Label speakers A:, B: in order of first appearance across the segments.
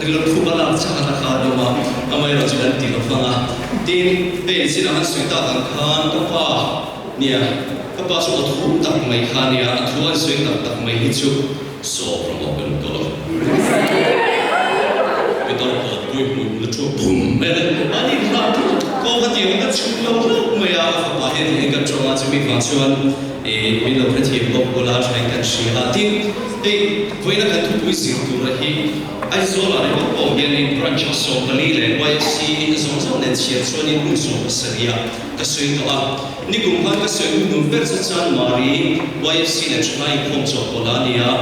A: Rilru phuba lak chak a kha an awm a, amaherawhchu kan ti lo fang a. Tin, hei chin ang an sawi tak ang khan ka pa nia, ka pa chu aw thum tak mai kha nia, a thu an sawi tak tak mai hi chu sawp rawh aw kan tawh lo. Peter pawh pui hmui hmul thu bum mai a, an inhlah thut kawng a tiang ka chhun lo hlauh mai a, a fapa hian eng ka tawng a, chumi vang chuan ih min lo hrethiam bawk bula thain kan hria a. Tin, hei vawiina kan thupui zir tura hi Aizawl-ah ringawt pawh hianin branch a 14 leh YFC zawng zawng nen chhiar chuanin hmun 17 ah ka sawi tawh a. Nikum khan ka sawi hnuhnun ber chu Chanmari YFC leh Thalai inkhawm chawhpawlh a ni a,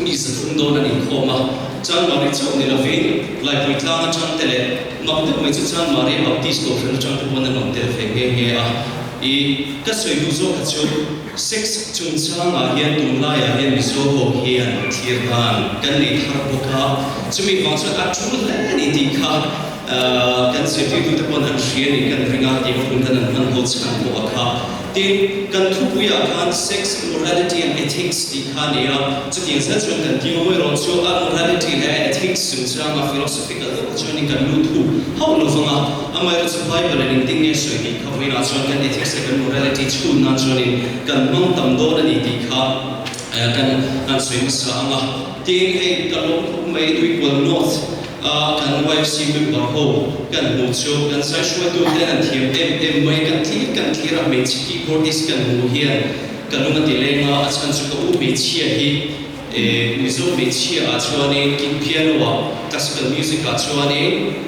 A: mi 300 dawn an inkhawm a. Chanmari chauh ni lovin Laipui tlang atang te leh mak deuh mai chu Chanmari Baptist Kohhran atang te pawn an rawn tel ve nghe nghe a. I ka sawi duh zawk kha chu sex chungchangah hian tunlaiah hian Mizo ho hian thlir dan kan nei thar bawk a, chumi vang chuan a tul hle a ni tih kha kan zirtirtute pawn an hria ni kan ring a tih hun khan an hman ho chhan pawh a kha. Tin, kan thupuiah khan sex, morality and ethics tih kha a ni a, chutiang zel chuan kan tih mawi erawh chu a morality leh a ethics chungchanga philosophical deuh kha chuanin kan lut hu hauh lo vang a, amaherawhchu Bible in engtin nge sawi tih kha vawiinah chuan kan ethics leh kan morality chhun nan chuanin kan hmang tam dawn a ni tih kha kan han sawi hmasa ang a. Tin, hei ka lawm khawp mai Tuikual North A kan YFC member ho kan hmuh chu kan zai hruaitu ten an thiam em em mai, kan thlir kan thlir a hmeichhe keyboardist kan hmuh hian ka lung a ti leng a, a chhan chu ka u hmeichhia hi e Mizo hmeichhia ah chuanin king piano ah classical music ah chuanin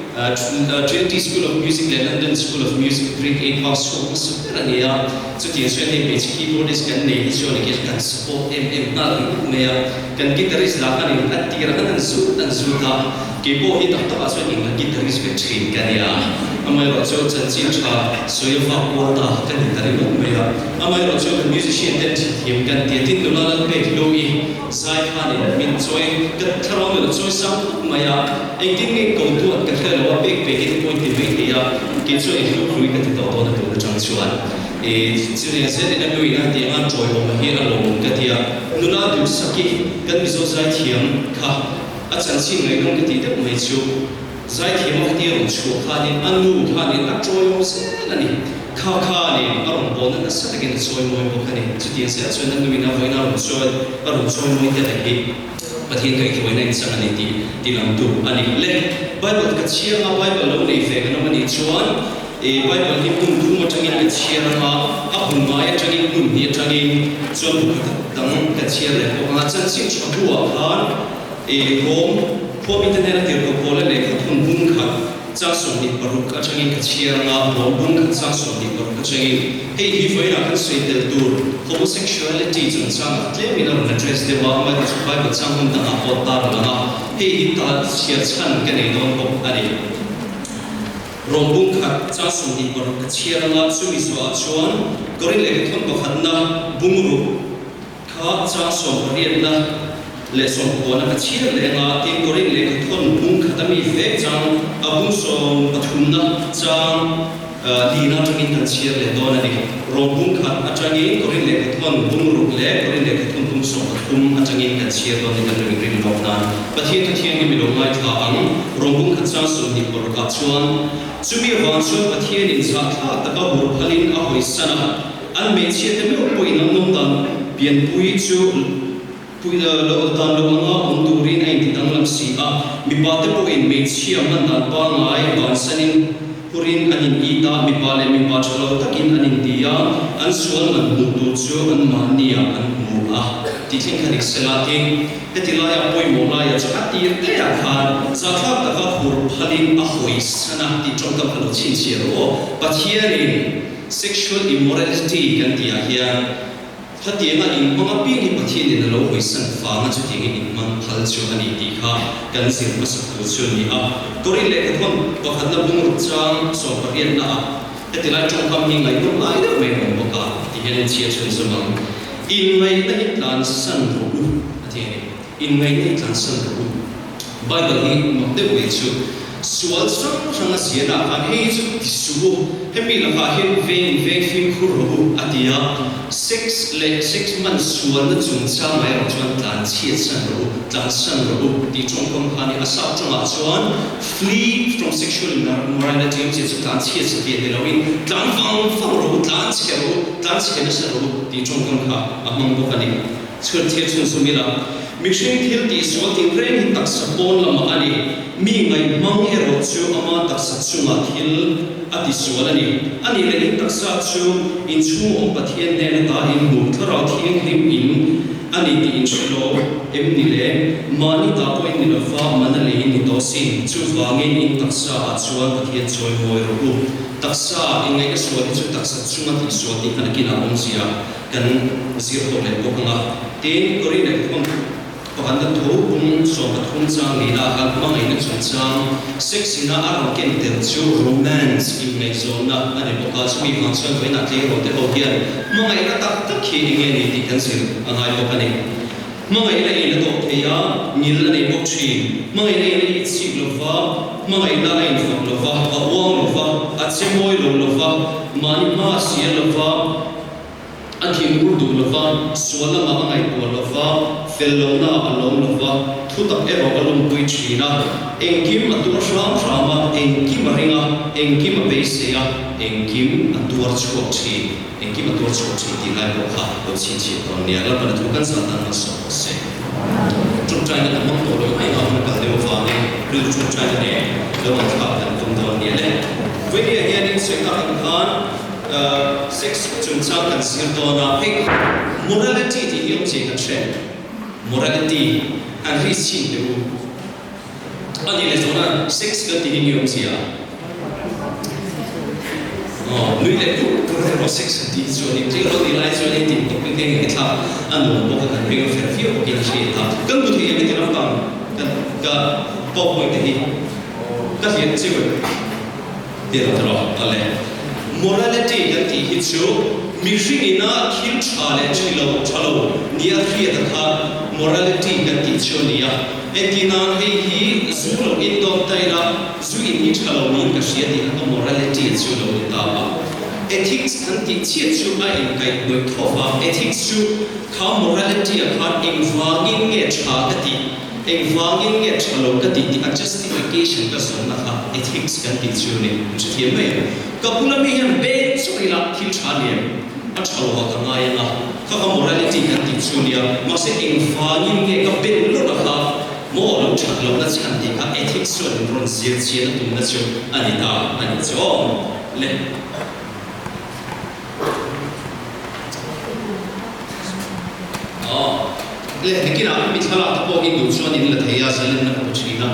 A: Trinity School of Music leh London School of Music grade 8 pass chhuak hmasa ber a ni a, chutiang chuan hei hmeichhe keyboardist kan nei hi chuan enge kan support em em nghal ringawt mai a. Kan guitarist lah khan in a tir khan an zut an zut a, kei pawh hi tak takah chuan in guitarist ve thin ka nia. Amaherawhchu chanchin tha sawi a vak kual ta ka ni ta ringawt mai a. Amaherawhchu kan musician ten tha thiam kan tia tin nula lal pek hlo i zai khan in min chawi ka thlarau nula chawi sang khawp mai a, engtin nge ko duat ka hre lo a pek pek in point ti mai thei a, kei chuan i hlu hlui ka ti tawh dawn a tun atang chuan. I chutiang zel in a nu in a ti anga tawiawm a hi a lawmawm ka ti a, nula duhsak i kan Mizo zaithiam kha a chanchin ngaihnawm ka tih deuh mai chu zaithiam a khatia rawn chhuah khanin a nu khanin a tawiawm zel a ni, kha khanin a rawn bawlna nasa takin a chawimawi bawk a ni, chutiang zel chuan a nu in a vawiin a rawn chawi a rawn chawimawi te leh hi Pathian kaihhruaina inchang a ni tih tilangtu a ni. Le Bible ka chhiar anga Bible lo nei ve kan awm a nih chuan I Bible hi hmun thum atangin ka chhiar ang a, a hun ngai atangin hmun hnih atangin chuan bu khat dang ka chhiar leh bawk ang a. Chanchin tha buah khan i Rom khua mite hnena tirhkoh Paula lehkha thun bung khat chang 26 atangin ka chhiar ang a, Rom bung khat chang 26 atangin. Hei hi vawiinah kan sawi tel tur homosexuality chungchangah tlemin a rawn address deuh a, amaherawhchu Bible chang hmun dangah pawh tar a lang a, hei hi ta chhiar chhan ka nei dawn bawk a ni. Rawng bung khat chang 26 ka chhiar anga chumi zuahah chuan Korin lehkha thawn pakhatna bung ruk kha chang sawmpariatna leh sawmpakuana ka chhiar leh anga tin Korin lehkha thawn bung khat ami vek chang a bung sawmpathumna chang lina atangin kan chhiar leh dawn a ni. Rawng bung khat atangin Korin lehkha thawn bung ruk leh Korin lehkha thawn bung 13 atangin kan chhiar dawn ni kan lo inrin lawk nan. Pathian Pathian hi mi lo ngaithla ang. Rawng bung khat chang 26 ah chuan, Chumi avang chuan Pathianin zahthlak taka hur phalin a hawisan a, an hmeichhia te meuh pawhin an awm dan pianpui chu pui lo dan lo anga awm turin a inti danglam si a, mipa te pawhin hmeichhia hman dan pangngai bansanin hurin an in it a, mipa leh mipa tha lo takin an inti a, an sual man hmuh tur chu anmahniah an hmu a tih thleng kha dik sela tin. Heti laia pawimawh laia chu a tir teh ah khan zahthlak taka hur phalin a hawi san a tih tawngkam kha lo chhinchhiah rawh aw. Pathianin sexual immorality kan tih ah hian khatianga inhmang apiang hi Pathianin a lo hawi san vanga chutiangin inhmang phal chu a ni tih kha kan zir hmasa tur chu a ni a. Korin lehkhathawn pakhatna bungruk chang 18 na ah heti lai tawngkam hi ngaihnawm lai deuh mai a awm bawk a ti hian in chhiar chhunzawm ang. Inngaihna hi tlansan rawh u, a ti a ni. Inngaihna hi tlansan rawh u. Bible hi mak deuh mai chu. Sual hrang hrang a ziahna ah khan hei hi chu ti suh u, hemi lakah hian veng in veng fimkhur rawh u a ti a. Sex leh sex hman sualna chungchangah erawh chuan tlanchhiatsan rawh u, tlansan rawh u tih tawngkam kha a ni. A sap tawngah chuan flee from sexual immorality awmzia chu tlanchhiat satliah ni loin tlan vang vang rawh u, tlanchhe rawh u, tlanchhe nasa rawh u tih tawngkam kha a hmang bawk a ni. Chhun thil chhun sum ila, mihring thil tih sual tih reng hi taksa pawn lamah a ni. Mi ngaihmang erawh chu ama taksa chungah thil a ti sual a ni. A nih leh in taksa chu inchhung awm Pathian hnen ata inhmu Thlarau Thianghlim in a ni tih in hre lo em ni le? Mahni ta pawh in ni lova, mana lei in ni tawh sin. Chuvangin in taksa ah chuan Pathian chawi mawi rawh u. Taksa inngaihna sual hi chu taksa chunga tih sual tih kha nakinah awmzia Kan zir tawh leh bawk ang a. Tin, Korin leh Thawng pakhatna tho pum 13 chang nihna ah khan hmangaihna chungchang sex ina a rawn ken tel chu romance inngaihzawnna a ni bawk a. Chumi vang chuan vawiinah tleirawl te ho hian hmangaihna tak tak hi eng nge ni tih kan zir a ngai bawk a ni. Hmangaihna in a dawh thei a, ngil a nei bawk thin. Hmangaihna in a itchik lo va, hmangaihna a infak lo va, a uang lo va, a che mawi lo lo va, mahni hma a sia lo va, A thinur duh lo va, sual lamah a ngaihtuah lo va, fel lohnaah a lawm lo va, thutak erawh a lawmpui thin a. Engkim a tuar hram hram a, engkim a ring a, engkim a beisei a, engkim a tuar chhuak thin. Engkim a tuar chhuak thin tih lai pawh kha lo chhinchhiah dawn nia. Lalpan a thu kan zah dan malsawm rawh se. Ṭawngṭaina kan hmang tawh lo mai a, hun a kal deuh avangin rilru ṭawngṭaina nen lo ngaihthlak kan tum dawn nia le. Vawinia hianin sawi tak ang khan, Sex chungchang kan zir dawn a, hei morality tih hi awmzia kan hre em? Morality han ri chhin teh u. A nih leh zawhna sex kan tih hi nge awmzia? Aw, nui leh pur pur erawh sex han tih hi chuan in tleirawl tih lai chuan in tih tawp in eng nge thlak a nuam bawk a, kan ring a fer viau bawkin a hriat a. Kan hmu thei em heti lampang kan ka powerpoint te hi ka hliah chiu em? Tir rawh a le. Morality kan tih hi chu mihring ina thil tha leh thi lo, tha lo nia hriat a kha morality kan tih chu a ni a. Engti nan hei hi zu lo in dawn ta ila zu in hi tha lo niin ka hria tih kha ka morality chu lo ni ta a. Ethics kan tih chiah chu a inkaihhnawih thawk a. Ethics chu kha morality ah khan engvangin nge tha ka tih? Engvangin nge tha lo ka tih tih a justification ka zawnna kha ethics kan tih chu ni. An hrethiam mai ang. Ka bula mi hian beng chaw ila thil tha lian a tha lo ah ka ngai ang a, kha kha morality kan tih chu nia. Mahse engvangin nge ka ben lawk a kha maw lo that lohna chhan tih kha ethics chuan min rawn zir chian a tumna chu a ni ta a nih chu aw le. Leh nakinah mi thlalak te pawh hi duh chuan in la thei a, zalenna ka pe thin a.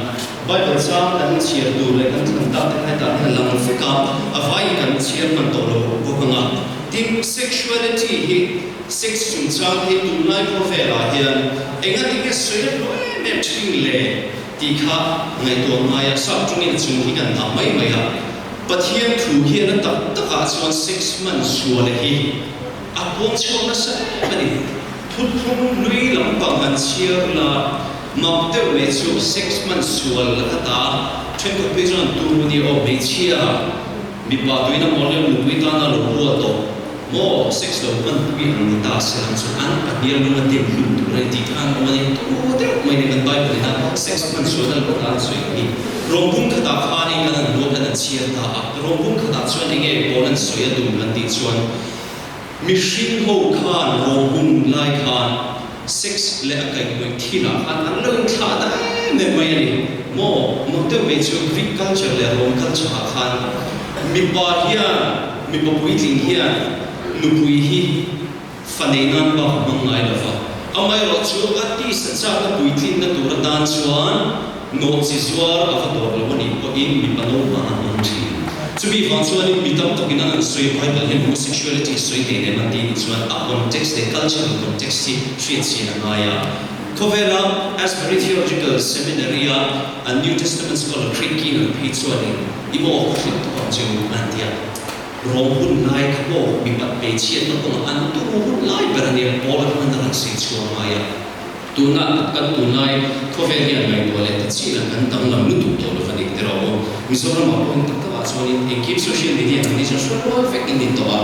A: Bible chang kan chhiar tur leh kan thlan tak te kha hetah hian a lang vek a, a vaiin kan chhiar hman tawh lo bawk ang a. Tin, sexuality hi, sex chungchang hi tunlai khawvelah hian engati nge sawi a hlawh em em thin le tih kha ngaihtuah ngai a, sap tawngin a chung hi kan dah mai mai a. Pathian thu hian a tak takah chuan sex hman suala hi a puang chhuak nasa em a ni. Thuthlung hlui lampang han chhiar la, mak deuh mai chu sex hman sual la kha ta. Thenkhat phei chuan turu ni aw hmeichhia mipa tuina mawl leh nupui tana lo huat tawh maw sex lo hman pui ang ni ta se lang chu an pahnial lung a dim hlum tur a ni tih khan awm a ni. Turu deuh mai ni kan Bible ina sex hman sual a lo tan sawi hi. Rawng bung khatah khanin kan han hmuh a, kan han chhiar ta a. Rawng bung khatah chuan eng nge pawn an sawi a tum kan tih chuan mihring ho khan rawng bung lai khan sex leh a kaihhnawih thilah khan an lo inthlah ta em em mai a ni maw? Mak deuh mai chu Greek culture leh Rom culture ah khan mipa hian mipa puitling hian nupui hi Fa nei nan bak a hmang ngai lo va. Amaherawhchu a tisa chakna puitlinna tur atan chuan nawhchi zuar a va dawr lo a nih pawhin mipa naupang an awm thin. Chumi vang chuanin mi tam takin an an sawi Bible hian homosexuality sawi thei nem an tih nih chuan a context leh cultural context hi hriatchian a ngai a. Khawvela Asbury Theological Seminary-a an New Testament scholar Craig Keener phei chuanin i maw ka hrilh tawh ang che u an ti a. Rom hun lai kha maw mipat hmeichhiatna kawngah an turu hun lai ber a nia, Paula hman a rawn sawi chhuak ngai a. Tuna kan tunlai khawvel hian ngaihtuah leh ta chiah kan danglam lutuk tawh lo va ni. ti rawh u. Mizoramah pawh in tak takah chuanin engkim social media ang ni chuan hruai rual vek in ni tawh a.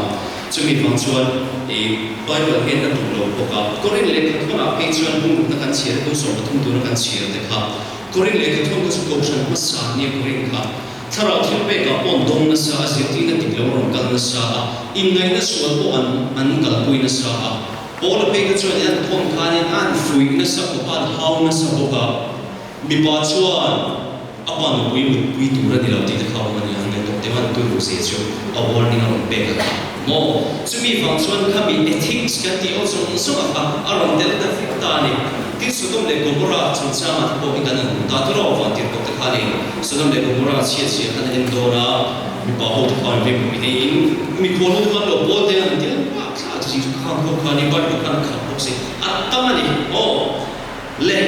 A: Chumi vang chuan i Bible hian a duh lo bawk a. Korin lehkhathawnah phei chuan hmunghna kan chhiar kum 13 tuna kan chhiar te kha Korin lehkhathawn kha chu kohhran hmasa nia Korin kha thlarau thil pekah pawh an dawng nasa a, zirtirna dik lo a rawn kal nasa a, inngaihna sual pawh an an kalpui nasa a. Paula phei kha chuan an thawn khanin a an fuih nasa khawp a, an hau nasa bawk a. Mipa chuan a pa nupui mutpui tur a ni lo tih te kha awm a ni ang le tawh deuh a, tu ru zia chu a warning a rawn pek a kha maw? Chumi vang chuan khami ethics kan tih aw zawng zawng a kha a rawn tel ta vek ta a ni. Tin Sodom leh Gomorrah chungchangah te pawh hi kan han hmu ta tur a, vantir tawh te kha a ni. Sodom leh Gomorrah chhia chhia khan a en dawn a, mipa ho te khan veng pawh hi in mikhual ho te khan lo pawl te an ti a, thla chi chu khang ho khan i Bible khan a khat bawk si, a tam a ni aw le.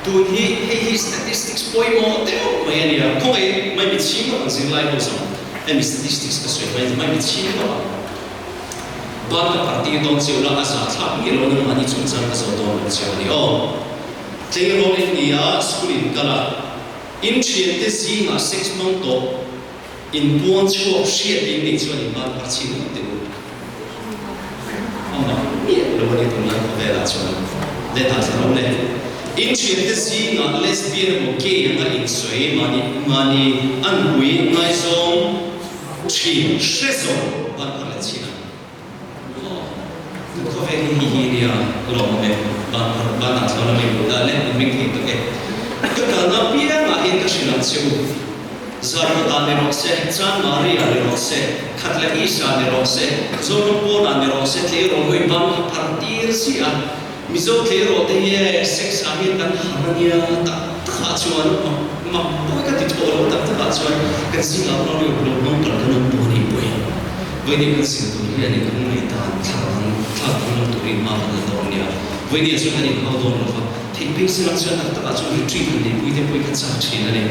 A: Tun hi hei hi statistics pawimawh deuh mai a nia, khawngaih mai mi chhing lo ang zirlai ho zawng hemi statistics ka sawi hmain mai mi chhing lo ang. Ban ka partir dawn cheu la a za thlak nge lo nangmah ni chungchang ka zawh dawn lo cheu a ni aw. Tleirawl in ni a, school in kal a, in thiante zingah sex hmang tawh in puang chhuak hriat in nei chuan in ban phar chhin ngawt teh u. Amah miah lo a ni tunlai khawvelah chuan let ah thla lo le. In thiante zingah lesbian emaw gay anga insawi mahni mahni an hui ngaizawng thin hre zawng ban phar leh chhin ang. Aw, kan khawvel hi hei hi nia lawm awm e, ban phar ban ah thla lo mai bu dah le in meng thei tak e. Ka kalna piangah hian ka hrilh ang che u. Zarkawtah ni rawh se, Chanmari ah ni rawh se, Khatla East ah ni rawh se, Zoram pawn ah ni rawh se tleirawl hawi bang kha phar tir si a, Mizo tleirawl te hi e sex ah hian kan har a nia tak tak ah chuan mak mak pawi ka ti thaw lo tak tak ah chuan kan zingah pawh riau lo hmang palh kan awm pawh a ni pawi. Vawiin kan zir tur hian in kan ngaihdan thlak dang thlak danglam turin hma kan la dawn nia. Vawiin chuan kan inhau dawn lo va, theih phei se lang chuan tak tak ah chuan retreat han neihpui te pawh hi ka chak thin a ni.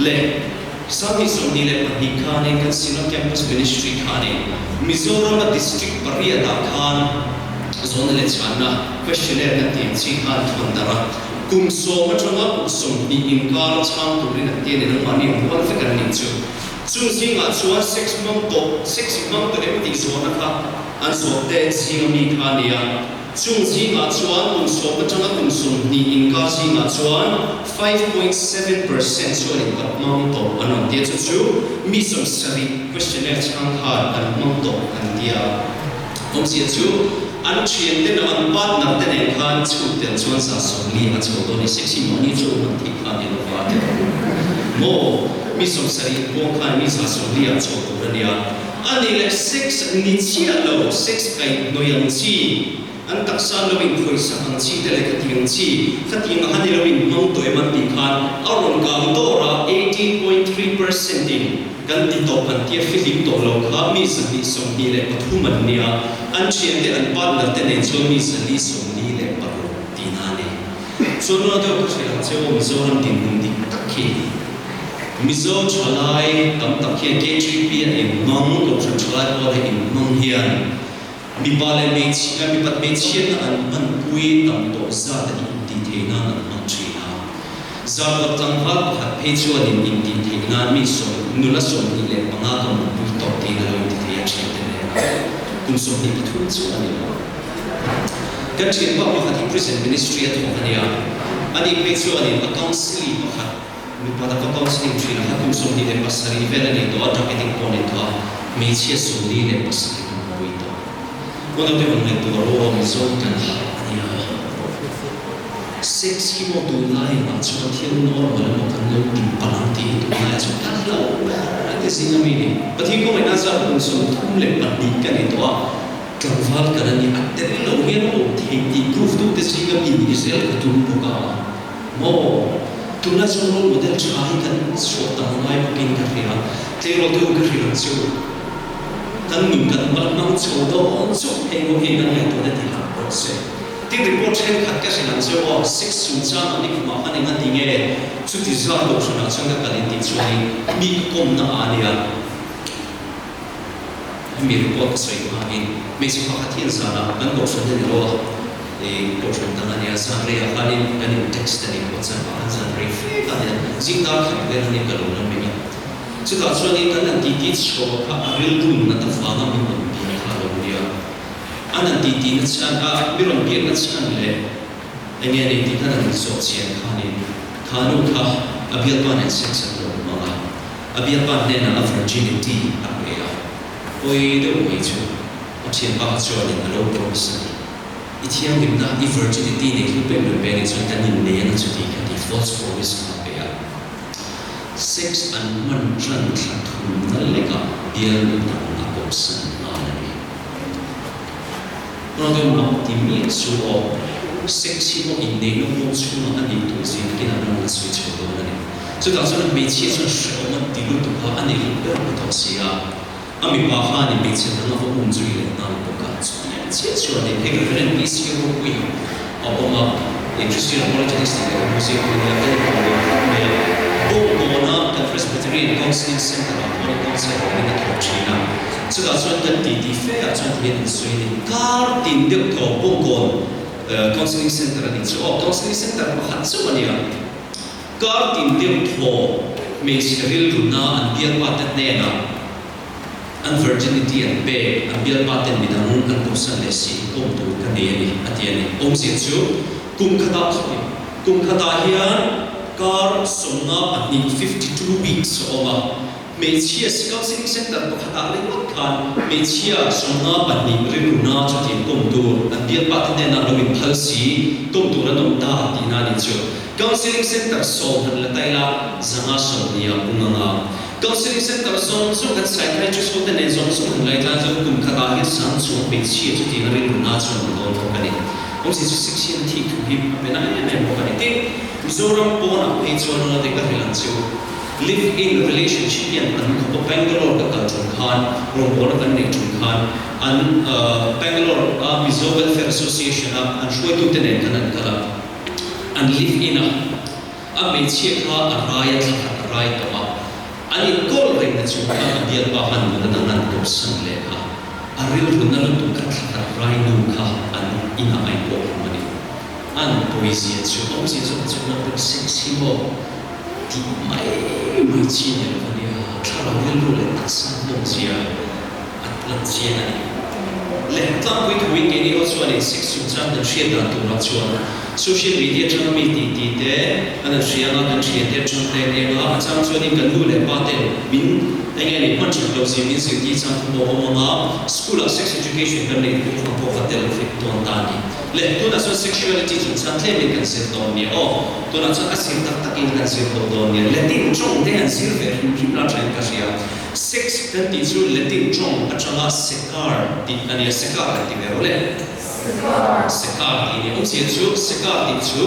A: Leh 2022 khanin kan Synod Campus Ministry khanin Mizorama District pariatah khan zawhna leh chhanna questionnaire kan tih ang chi khan thawn darh a, kum sawm atanga kum 20 inkar chhang turin an ti a ni, nangmahni ang rual vek an nih chu. Chung zingah chuan sex hmang tawh, sex hmang tawh em tih zawhna kha an zawh te zinga mi kha a ni a. Chung zingah chuan kum sawm atanga kum 20 inkar zingah chuan 5.7% chuan in ka hmang tawh an rawn ti a, chu chu mi 70 questionnaire chhang khan an hmang tawh an ti a. Awmzia chu an thiante leh an partner te nen khan chhut tel chuan 40% a chho dawn i sexy mahni chu hman theih kha a ni lo va ti maw? Mi 70 inpuang khan mi 40% a chho tur a nia. A nih leh sex ni chiah lo, sex kaih hnawih ang chi, an taksa lo inkhawihsak ang chi te leh khatiang chi, khatiang a ni lo inhmang tawh em an tih khan a rawn kang dawr a, 18.3% in kan ti tawh an tia fihlim tawh lo kha mi 223 an nia, an thiante an partner te nen chuan mi 446 tihna a ni. Chuan nula deuh ka hrilh ang che aw Mizoram dinhmun dik tak khi. Mizo thalai tam tak hian KTP a inhmang, Kohhran thalai pawh a inhmang hian mipa leh hmeichhia, mipat hmeichhiatna an hmanpui tam tawh zat a intih theih nan an hmang thin a. Zarkawt tlangval pakhat phei chuanin intih theih nan mi sawm, nula 25 ka mutpui tawh tiin a lo inti thei a thiante hnenah. Kum 23 chu a ni lo. Kan thianpa pakhat hi Prison Ministry a thawk a nia. Ani phei chuanin a counselling pakhat, Mipa laka counselling thin a kha kum 27 vel a nih tawh a, drug addict pawh a ni tawh a, hmeichhia 47 kan pui tawh. Unau te rawn ngaihtuah rawh aw, Mizo kan harh a nia. Sex hi maw tunlai ah chuan thil normal emaw kan lo ti palh ang tih hi tunlai ah chuan kan hlauh ber a ti zing a mi ni. Pathian kawngaihnaa zar kum 32 ka ni tawh a, tlangval kan a ni a tel lo hian a awm thei tih proof tu te zing a mi ni zel ka tum bawk a. Maw? Tuna chu role model tha hi kan chhuah tam ngai bawkin ka hria. Tleirawl te u ka hrilh ang che u. Kan nun kan hmal hmang chho dawn chauh phei ngawt hian kan ngaihtuahna ti harh rawh se. Tin report thenkhat ka hrilh ang che u aw, sex chungchang an ikhumah khan eng a ti nge? Chuti zat kohhranah chuan ka kal in tih chuanin mi ka kawmna ah a nia. Hemi report ka sawi hmain hmeichhe pakhat hian zanah kan kohhran a ni lo a. Kohhran dang a nia, zan reiah khanin kan in text a ni, WhatsApp ah khan zan rei fe khan nia, zing dar khat vel a ni ka lo la meng a. Chutah chuanin kan han titi chho a kha a rilru nat avanga min rawn biak kha a lo nia. An han titi na chhan a, mi rawn biak na chhan leh eng nge ni tih khan an inzawh chian khanin kha nu kha a bialpa nen sex an lo hmang a, a bialpa hnenah a virginity a pe a, pawi deuh mai chu a thianpa kha chuanin a lo promise a ni. I thianghlimna, i virginity nei hlu pek lo peng i chuan kan innei ang a chuti kha ti false promise kha a pe a. Sex an hman tan thla thumna lekah bialnu dang a kawpsan nghal a ni. Hnawnge mak ti miah chu aw, sex hi maw inneihna huang chhungah a nih tur zia nakinah ram an sawi chho dawn a ni. Chutah chuan hmeichhia chuan hrehawm a ti lutuk a, a nei hlu ber hmu tawh si a. A mipa khan in hmeichhe dang a va um zui leh nghal bawk a, chutiang chiah chuan in hei Reverend PC Ropui a awm a, in Christian Apologetics tih leh ka hmu zia pawh nia ka inhmu lo khawp mai a, Bawngkawna kan Presbyterian Counselling Centre ah khuan counsellor angin a thawk thin a, chutah chuan kan titi fe ah chuan tihian in sawi a ni, kar tin deuh thaw Bawngkawn Counselling Centre a nih chu aw, Counselling Centre pakhat chauh a nia. Kar tin deuh thaw hmeichhe rilruna an bialpate hnenah an virginity an pek, an bialpaten midang an kawhsan leh si kawm tur ka nei a ni, a ti a ni. Awmzia chu kum khatah sorry, kum khatah hian kar 52, 52 weeks, a awm a. Hmeichhia Counselling Centre pakhatah ringawt khan hmeichhia 52 rilruna chutiang kawm tur an bialpate hnenah lo inphal si kawm tur an awm ta tihna a nih chu. Counselling Centre 10 han la ta ila 120 a pung anga. Counselling Centre zawng zawng kan psychiatrist hote nen zawng zawng han lai tlan chuan kum khatah hian sang chhuak hmeichhia chutiang rilruna chuan an dawn bawk a ni. Awmzia chu sex hian a thik thu hi a pe na em em bawk a ni. Tin, Mizoram pawnah phei chuan nula te ka hrilh ang che u. Live in relationship hian an khawp a, Bangalore ka kal ṭum khan, rawngbawlna kan neih ṭum khan an Bangalore a Mizo Welfare Association a an hruaitute nen khan an kal a, an live in a, a hmeichhia kha a rai a, thla khat a rai tawh a, an inkawl reng na chung khan a bialpa khan nula dang an kawpsan leh a, a rilru na lutuk kha thla khat rai nu kha an inah a inkawl hlum a ni. An pawizia chu awmzia zawk chu naupang sexy maw? Tih mai mai chi ni lo a nia, thlarau rilru leh taksa hnawmzia a lan chiang a ni. Leh tlangpui thuin keini ho chuan in sex chungchang kan hriat dan turah chuan social media atanga mi tih tih te an han hria anga kan thian te atang te an eng a, a chang chuanin kan nu leh pa ten min eng nge ni hman that loh zia min zirtir chang thu pawh a awm anga school ah sex education kan neih pawh kha pawh kha tel vek dawn ta a ni. Leh tunah chuan sexuality chungchang tlemin kan zir dawn nia aw. Tunah chuan a zir tak takin kan zir tawh dawn nia. Latin tawng te han zir ve hrim hrim la thain ka hria. Sex kan tih chu Latin tawng atanga sekar tih a nia, sekar kan ti ve rawh le. Sekar tih a nia. Awmzia chu sekar tih chu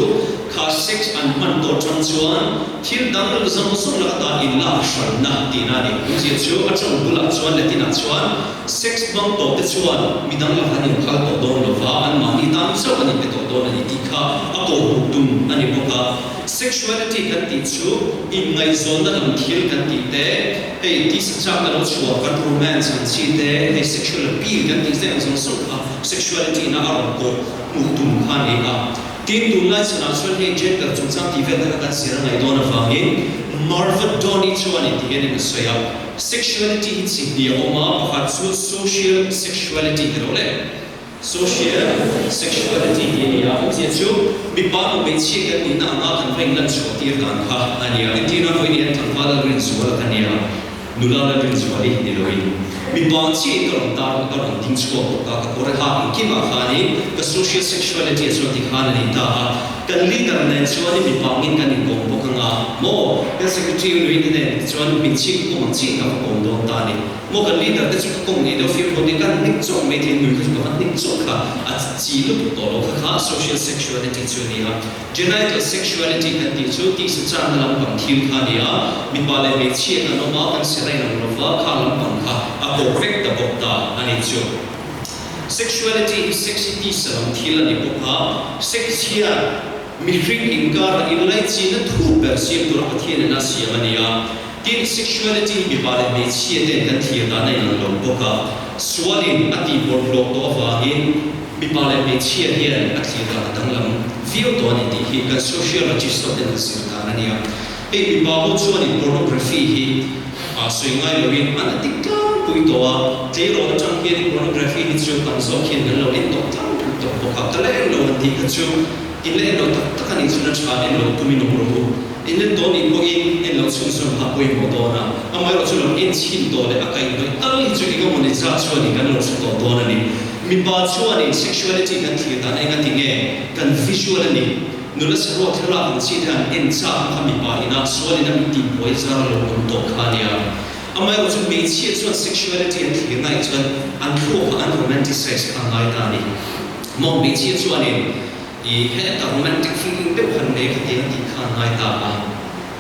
A: kha sex an hman tawh tang chuan thil dang zawng zawng laka tan inlak hranna tihna a ni. Awmzia chu a tawng bulah chuan Latin ah chuan Sex hmang tawh te chuan midang lakah an inphal tawh dawn lo va, anmahni tan chauh an inpe tawh dawn a ni tih kha a kawhhmuh tum a ni bawk a. Sexuality kan tih chu inngaihzawnna lam thil kan tih te, hei tisa chakna lo chhuah kan romance ang chi te, hei sexual appeal kan tih te ang zawng zawng kha sexuality ina a rawn kawhhmuh tum kha a ni a. Tin, tunlai chhanah chuan hei gender chungchang tih vel te kha kan zir a ngaih dawn avangin Marva Donny chuan in ti hian in a sawi a. Sexuality hi chi hnih a awm a, pakhat chu social sexuality ti lo le. Social sexuality tih a ni a, awmzia chu mipa emaw hmeichhia kan nihna anga kan va inlan chhuah tir dan kha a ni a. Entirna vawiin hian tlangval lal rinzual ka ni a, nula lal rinzual hi ni loin mipa ang chiahin ka rawn tar a, ka rawn ding chhuak bawk a, ka kawr hak engkimah khanin ka social sexuality a chuan tikhan a ni ta a. Kan leader nen chuan i mipa angin kan inkawm bawk anga maw? Kan secretary u Nuite nen chuan hmeichhia ka kawm ang chiah in ka va kawm dawn ta a ni. Maw kan leader te chu ka kawm ngei deuh fimkhur te kan hnek chawk mai thei nui kha chu ka va hnek chawk kha a chi lutuk tawh lo kha kha social sexuality chu a ni a. Genital sexuality kan tih chu tihsa chakna lampang thil kha a ni a, mipa leh hmeichhia kan awm a, kan serh a inang lova kha lampang kha a kawk vek ta bawk ta a ni chu. Sexuality hi sex hi tisa lam thil a ni bawk a, sex hian mihring inkara inlaichinna thuk ber siam tura Pathian in a siam a ni a. Tin, sexuality hi mipa leh hmeichhia ten kan thlir dan a inang lo bawk a, sualin a tihbawrh hlawk tawh avangin. Mipa leh hmeichhia hian a thlir dan a danglam viau tawh a ni tih hi kan sociologist ho ten an zir dan a nia. Hei mipa ho chuanin pornography hi sawi ngai loin an addict tlangpui tawh a, tleirawl atang hianin pornography hi chu tam zawk hian kan lo en tawh tlangpui tawh bawk a, ka la en lo han tih kha chu in la en lo tak tak a nih chuan a tha en lo tumin awm rawh u. In en tawh nih pawhin en lo chhunzawm kha a pawimawh dawn a, amaherawh chu lo en chhin tawh leh a kaihhnawih tal hi chu eng emaw ni zat chuanin kan lo hre tawh dawn a ni. Mipa chuanin sexuality kan thlir dan eng a ti nge? Kan visual a ni. Nula saruak thlalak ang chi te han en chak kha mipa ina sualin a mit tihbuai zar a lo awm tawh kha a nia. Amaherawh chu hmeichhia chuan sexuality an thlir naih chuan an thluakah an romanticize kha a ngai ta a ni. Maw hmeichhia chuanin. I heta romantic feeling deuh han nei kha tiang tih khan ngai ta a,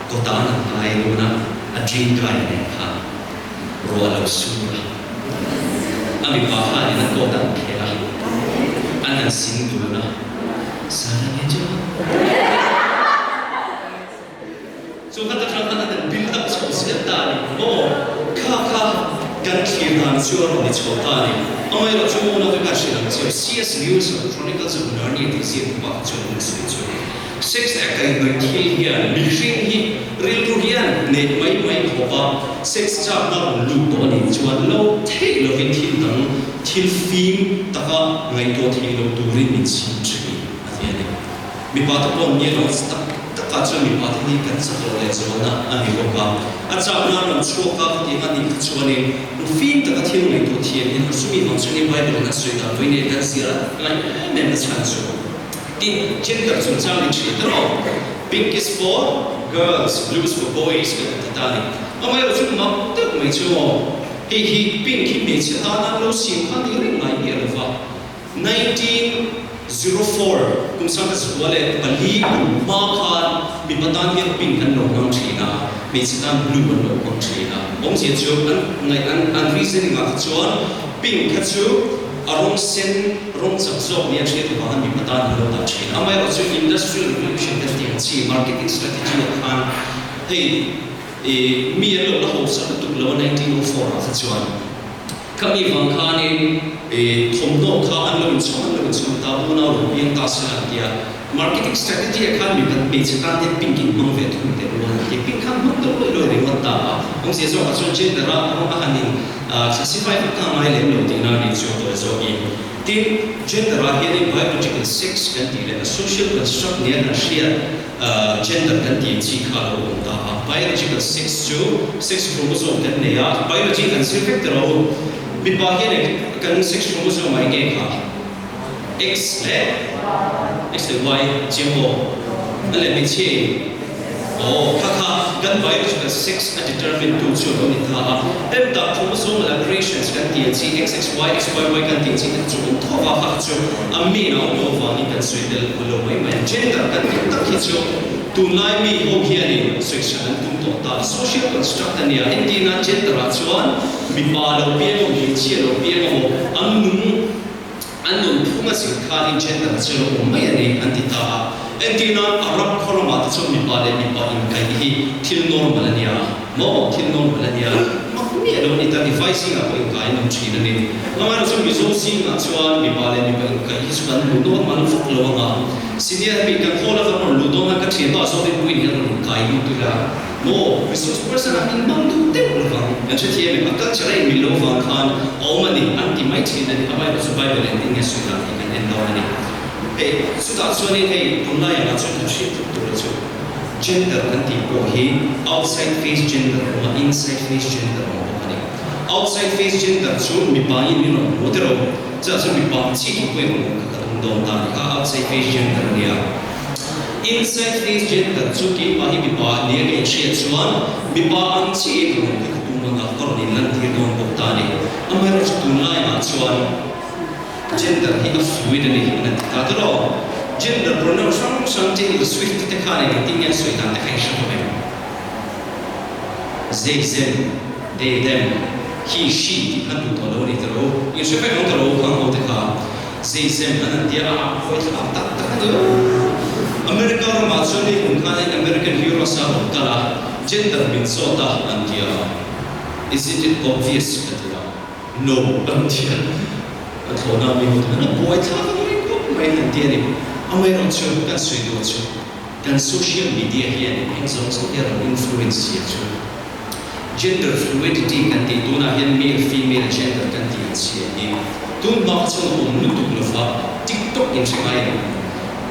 A: kawta an han ngai dawn a, a dream guy a nen khan ruah a lo sur a, a mipa khanin a kawt an khel a, an han sing dun a, Sarang e jo. Chu kha atang khan a kan build up chho zel ta a ni. Maw? Kha kha kan thlir dan chu a rawn ni chho ta a ni. Amaherawh chu maw naute khan hrilh ang chiau, CS Lewis a Chronicles of Narnia tih ziak hnu ah chuan an sawi chu. Sex act a inhnawih thil hian mihring hi rilru hian neih mai mai khawp a, sex chakna rawn lut tawh a nih chuan lo theih lovin thil dang thil fim taka ngaihtuah theih lo turin min chim thin a ti a ni. Mipa te pawh ni lo tak takah chuan mipa te hi kan chak lo leh zualna a ni bawk a. A chak nan rawn chhuak a khatiang a nih kha chuanin fim taka thil ngaihtuah thiam hian chumi vang chuan Bible in a sawi dan vawi nen kan zir a ngaih em em a chhan chu. Tin, gender chungchang min hrilh ta rawh. Pink is for girls, blue is for boys kan han ti ta a ni. Amaherawh chu mak deuh mai chu aw, hei hi pink hi hmeichhe tan an lo siam kha ni reng ngai miah lova. 1904 kum 14 kum hma khan mipa tan hian pink an lo hmang thin a, hmeichhe tan blue an lo hmang thin a. Awmzia chu an ngaih an an reasoning ah kha chuan pink kha chu a rawng sen rawng chak zawk nia hriat avanga mipa tan an lo dah thin. Amaherawh chu industrial revolution kan tih ang chi marketing strategy ah khan hei ih mi an lo la hausa lutuk lo a 1904 ah kha chuan. Khami vang khanin thawmhnaw kha an lo inchhawm an lo inchhawm ta, unau lo piang ta sela an ti a. Marketing strategy ah khan mipat hmeichhe tan hian pink in hmang ve thung teh rual an ti a, pink khan hmang deuh luai luai ringawt ta a. Awmzia zawkah chuan gender a rawng a han in classify vak kha a ngai lem lo tihna a nih chu a tawi zawk i. Tin, gender ah hianin biological sex kan tih leh a social construct nia kan hriat, Gender kan tih chi kha a lo awm ta a, biological sex chu sex chromosome kan nei a, biology kan zir vek tawh lo, mipa hian eng kan sex chromosome ah eng nge kha X leh X leh Y chiang maw a leh hmeichhia in aw kha kha kan biological sex a determine tu chu a lo ni ta a, hemtah chromosomal aberrations kan tih ang chi XXY XYY kan tih ang chi te chu awm tho va kha chu a main a awm loh avangin kan sawi tel lo mai mai a. Gender kan tih tak hi chu tunlai mi ho hianin sawichhan an tum tawh ta. Social construct a nia. Entirna gender ah chuan mipa lo piang emaw hmeichhia lo piang emaw an nung an nun phung a zir khanin gender chu lo awm mai a ni an ti ta a. Entirna Arab khaw ramah te chuan mipa leh mipa inkaih hi thil normal a nia. Maw thil normal a nia, mak miah lo a ni ta, Vai zingah pawh inkai an awm thin a ni. Amaherawhchu chu Mizo zingah chuan mipa leh mipa inkaih hi chu kan hmu normal vak lo ang a. Senior mi kan hall a kan rawn luh dawn a, ka thianpa Zorinpuiin hian rawn inkai lut ila maw resource person ah min hmang duh deuh lo vang. Kan hrethiam em? A culture a inmil lo vang khan a awm a ni an ti mai thin a ni. Amaherawhchu chu Bible engtin nge sawi dan tih kan en dawn a ni. Hei chutah chuanin hei tunlai angah chuan kan hriat tluk tur a chu. Gender kan tih pawh hi outside face gender a awm a, inside face gender a awm bawk a ni. Outside face gender chu mipa in min rawn hmu tiraw, chutah chuan mipa ang chi tih pawhin rawn awm kha ka tum dawn ta a ni kha, outside face gender a nia. Inside face gender chu keimah hi mipa nia ka inhriat chuan mipa ang chi in rawn awm kha ka tum ang a, ka rawn inlantir dawn bawk ta a ni. Amaherawhchu tunlaiah chuan. Gender hi a fluid a ni an ti ta tawh. Gender pronoun hrang hrang Taylor Swift te khan engtin nge an sawi dan te kha in hre hlawm em? They, them, they, them, he, she tih khan duh tawh lo a ni tawh lo. In hre vek ang tawh lo khang ho te kha. They, them an han tia a, a hawi thlak tak tak a ni o. America ramah chuan hei kum khan in American Heroes a rawn kal a, gender min zawt a an ti a. Isn't it obvious ka ti a. No an ti a. A thlawhna mi ho ten a buaithlak ang reng khawp mai han ti a ni. Amaherawhchu kan sawi duh chu kan social media hian eng zawng zawng hi a rawn influence zia chu gender fluidity kan tih tunah hian male female gender kan tih ang chhia hi tun hma kha chuan a awm lutuk lova TikTok in hre ngai em?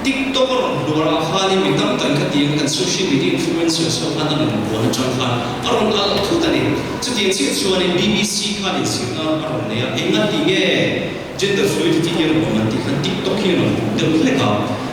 A: TikTok a rawn hluar ah khanin mi tam tak in kha tiang kan social media influencers ho khan an rawn buan atang khan a rawn alh thut a ni. Chutiang chiah chuanin BBC khan inzirna a rawn nei a, enga ti nge gender fluidity hi a rawn awm an tih khan TikTok hi a rawn hmuh deuh hlek a.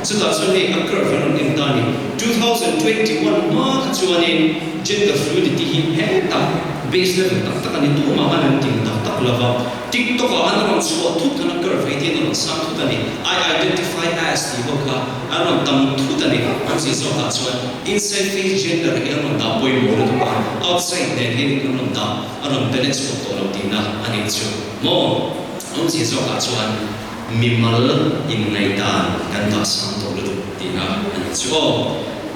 A: Chutah chuan hei a curve an rawn en ta a ni. 2021 hma kha chuanin gender fluidity hi hetah base level tak tak a ni tumah khan an ting tak tak lo va. TikTok ah an rawn chhuah thut khan a curve hei tian a rawn sang thut a ni. I identify as tih ho kha an rawn tam thut a ni. An zir zawkah chuan inside face gender hi an rawn dah pawimawh lutuk a, outside nen hian an rawn dah, a rawn balance kawp tawh lo tihna a nih chu maw? An zir zawkah chuan mimal inngaihdan kan dah sang tawh lutuk tihna a nih chu aw.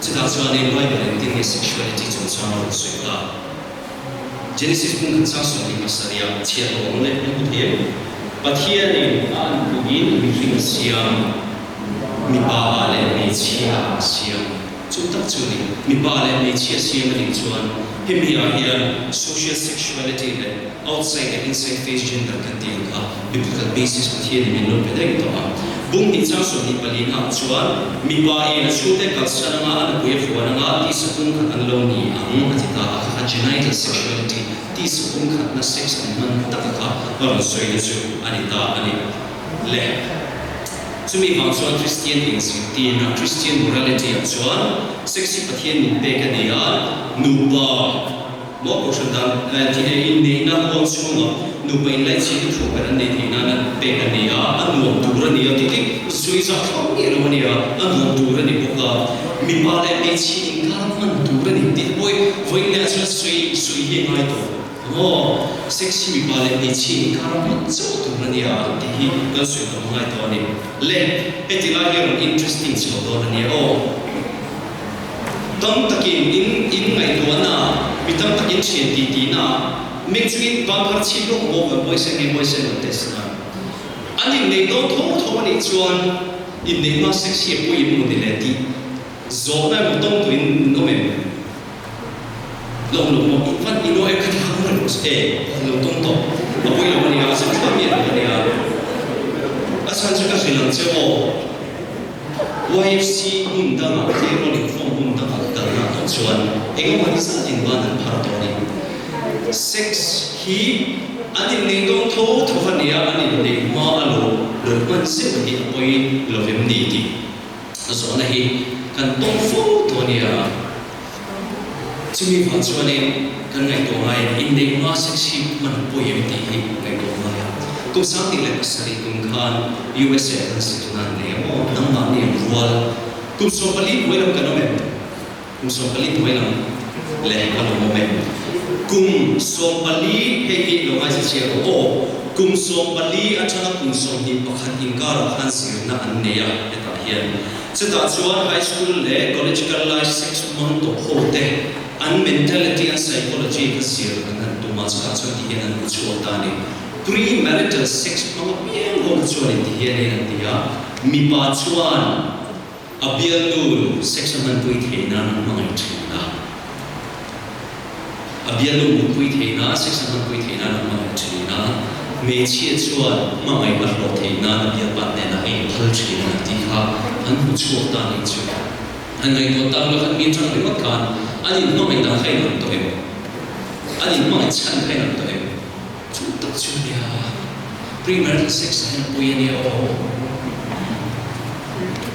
A: Chutah chuanin Bible engtin nge sexuality chungchang a rawn sawi ta? Genesis bung khat sang 27 ah chhiat a awm leh an hmu thei em? Pathianin a anpuiin mihring a siam, mipa ah leh hmeichhia ah a siam. Chu tak chu ni, mipa leh hmeichhia siam a nih chuan hemi ah hian social sexuality leh outside leh inside face gender kan tih ang kha biblical basis Pathianin min lo pe daih tawh a. Bung hnih chang 24 ah chuan mipa in a chhungte kalsan anga a nupui a fuan anga tisa pumkhat an lo ni ang a ti ta a, kha kha genital sexuality, tisa pumkhatna sex an hman taka kha a rawn sawina chu a ni ta a ni. Le chumi vang chuan Kristian inzirtirna, Christian morality ah chuan sex hi Pathian min pek a ni a, nupa, Maw kohhran dan tih leh inneihna huang chhungah nupa inlaihchhiatna thu ber an neih theih nana pek a ni a, a nuam tur a ni a tih hi sawi zah thlauh miah lo a ni a, a nuam tur a ni bawk a, mipa leh hmeichhia inkar hman tur a ni tih te pawh hi vawiin leh chuan sawi sawi hi a ngai tawh maw? Sex hi mipa leh hmeichhia inkar hman chauh tur a ni a tih hi kan sawi tam a ngai tawh a ni. Le heti lai hi a rawn interesting chho dawn a nia aw. Tam takin in in ngaihtuahna, mi tam takin thian ti tihna, meng chungin banphar chhip lawk maw kan buaisen nge buaisen lo test nan. An inneih dawn tho tho a nih chuan inneih hma sex hi a pawi em maw ni le tih zawhna emaw tawng tuin in awm em? Lawm lo maw? In van ino em khati hang reng rawh se e, van lo tawng tawh a pawi lo a nia, a zam thlak miah lo a nia. A chhan chu ka hrilh ang che aw. YFC hmun dangah tleirawl inkhawm hmun dangah kalna tawh chuan engemaw ni zat in ban an phar tawh a ni. Sex hi an inneih dawn tho tho a nia, an inneih hma a lo lo hman zeuh hi a pawi lovem ni tih zawhna hi kan tawng fo tawh a nia. Chumi vang chuanin kan ngaihtuah ngaiin inneih hma sex hi hman a pawi em tih hi ngaihtuah ngai a. Kum 2007 kum khan USA ah khan zirna an nei a maw? Nangmahni an rual. Kum 14 hnuai lam kan awm em? Kum 14 hnuai lam leh kan awm awm em? Kum 14 hei hi lo ngaithla chiah rawh aw. Kum 14 atanga kum 21 inkarah khan zirna an nei a hetah hian. Chutah chuan high school leh college kal lai sex hmang tawh ho te an mentality, an psychology kha zir an han tum a, chutah chuan ti hian an hmu chhuak ta a ni. Pre-marital sex hmang apiang ho kha chuan inti hianin an ti a, mipa chuan a bialnu sex a hmanpui theih nan a hmangaih thin a, A bialnu mutpui theih nan, sex a hmanpui theih nan a hmangaih thin a, hmeichhia chuan hmangaih a hlawh theih nan a bialpa hnenah a inphal thin a tih kha an hmu chhuak ta nih chu. An ngaihtuah tak lo khan mi atang ringawt khan an inhmangaih dan kha inang tawh em? An inhmangaih chhan kha inang tawh em? Chu tak chu a nia, premarital sex ah hian a pawi a nia aw.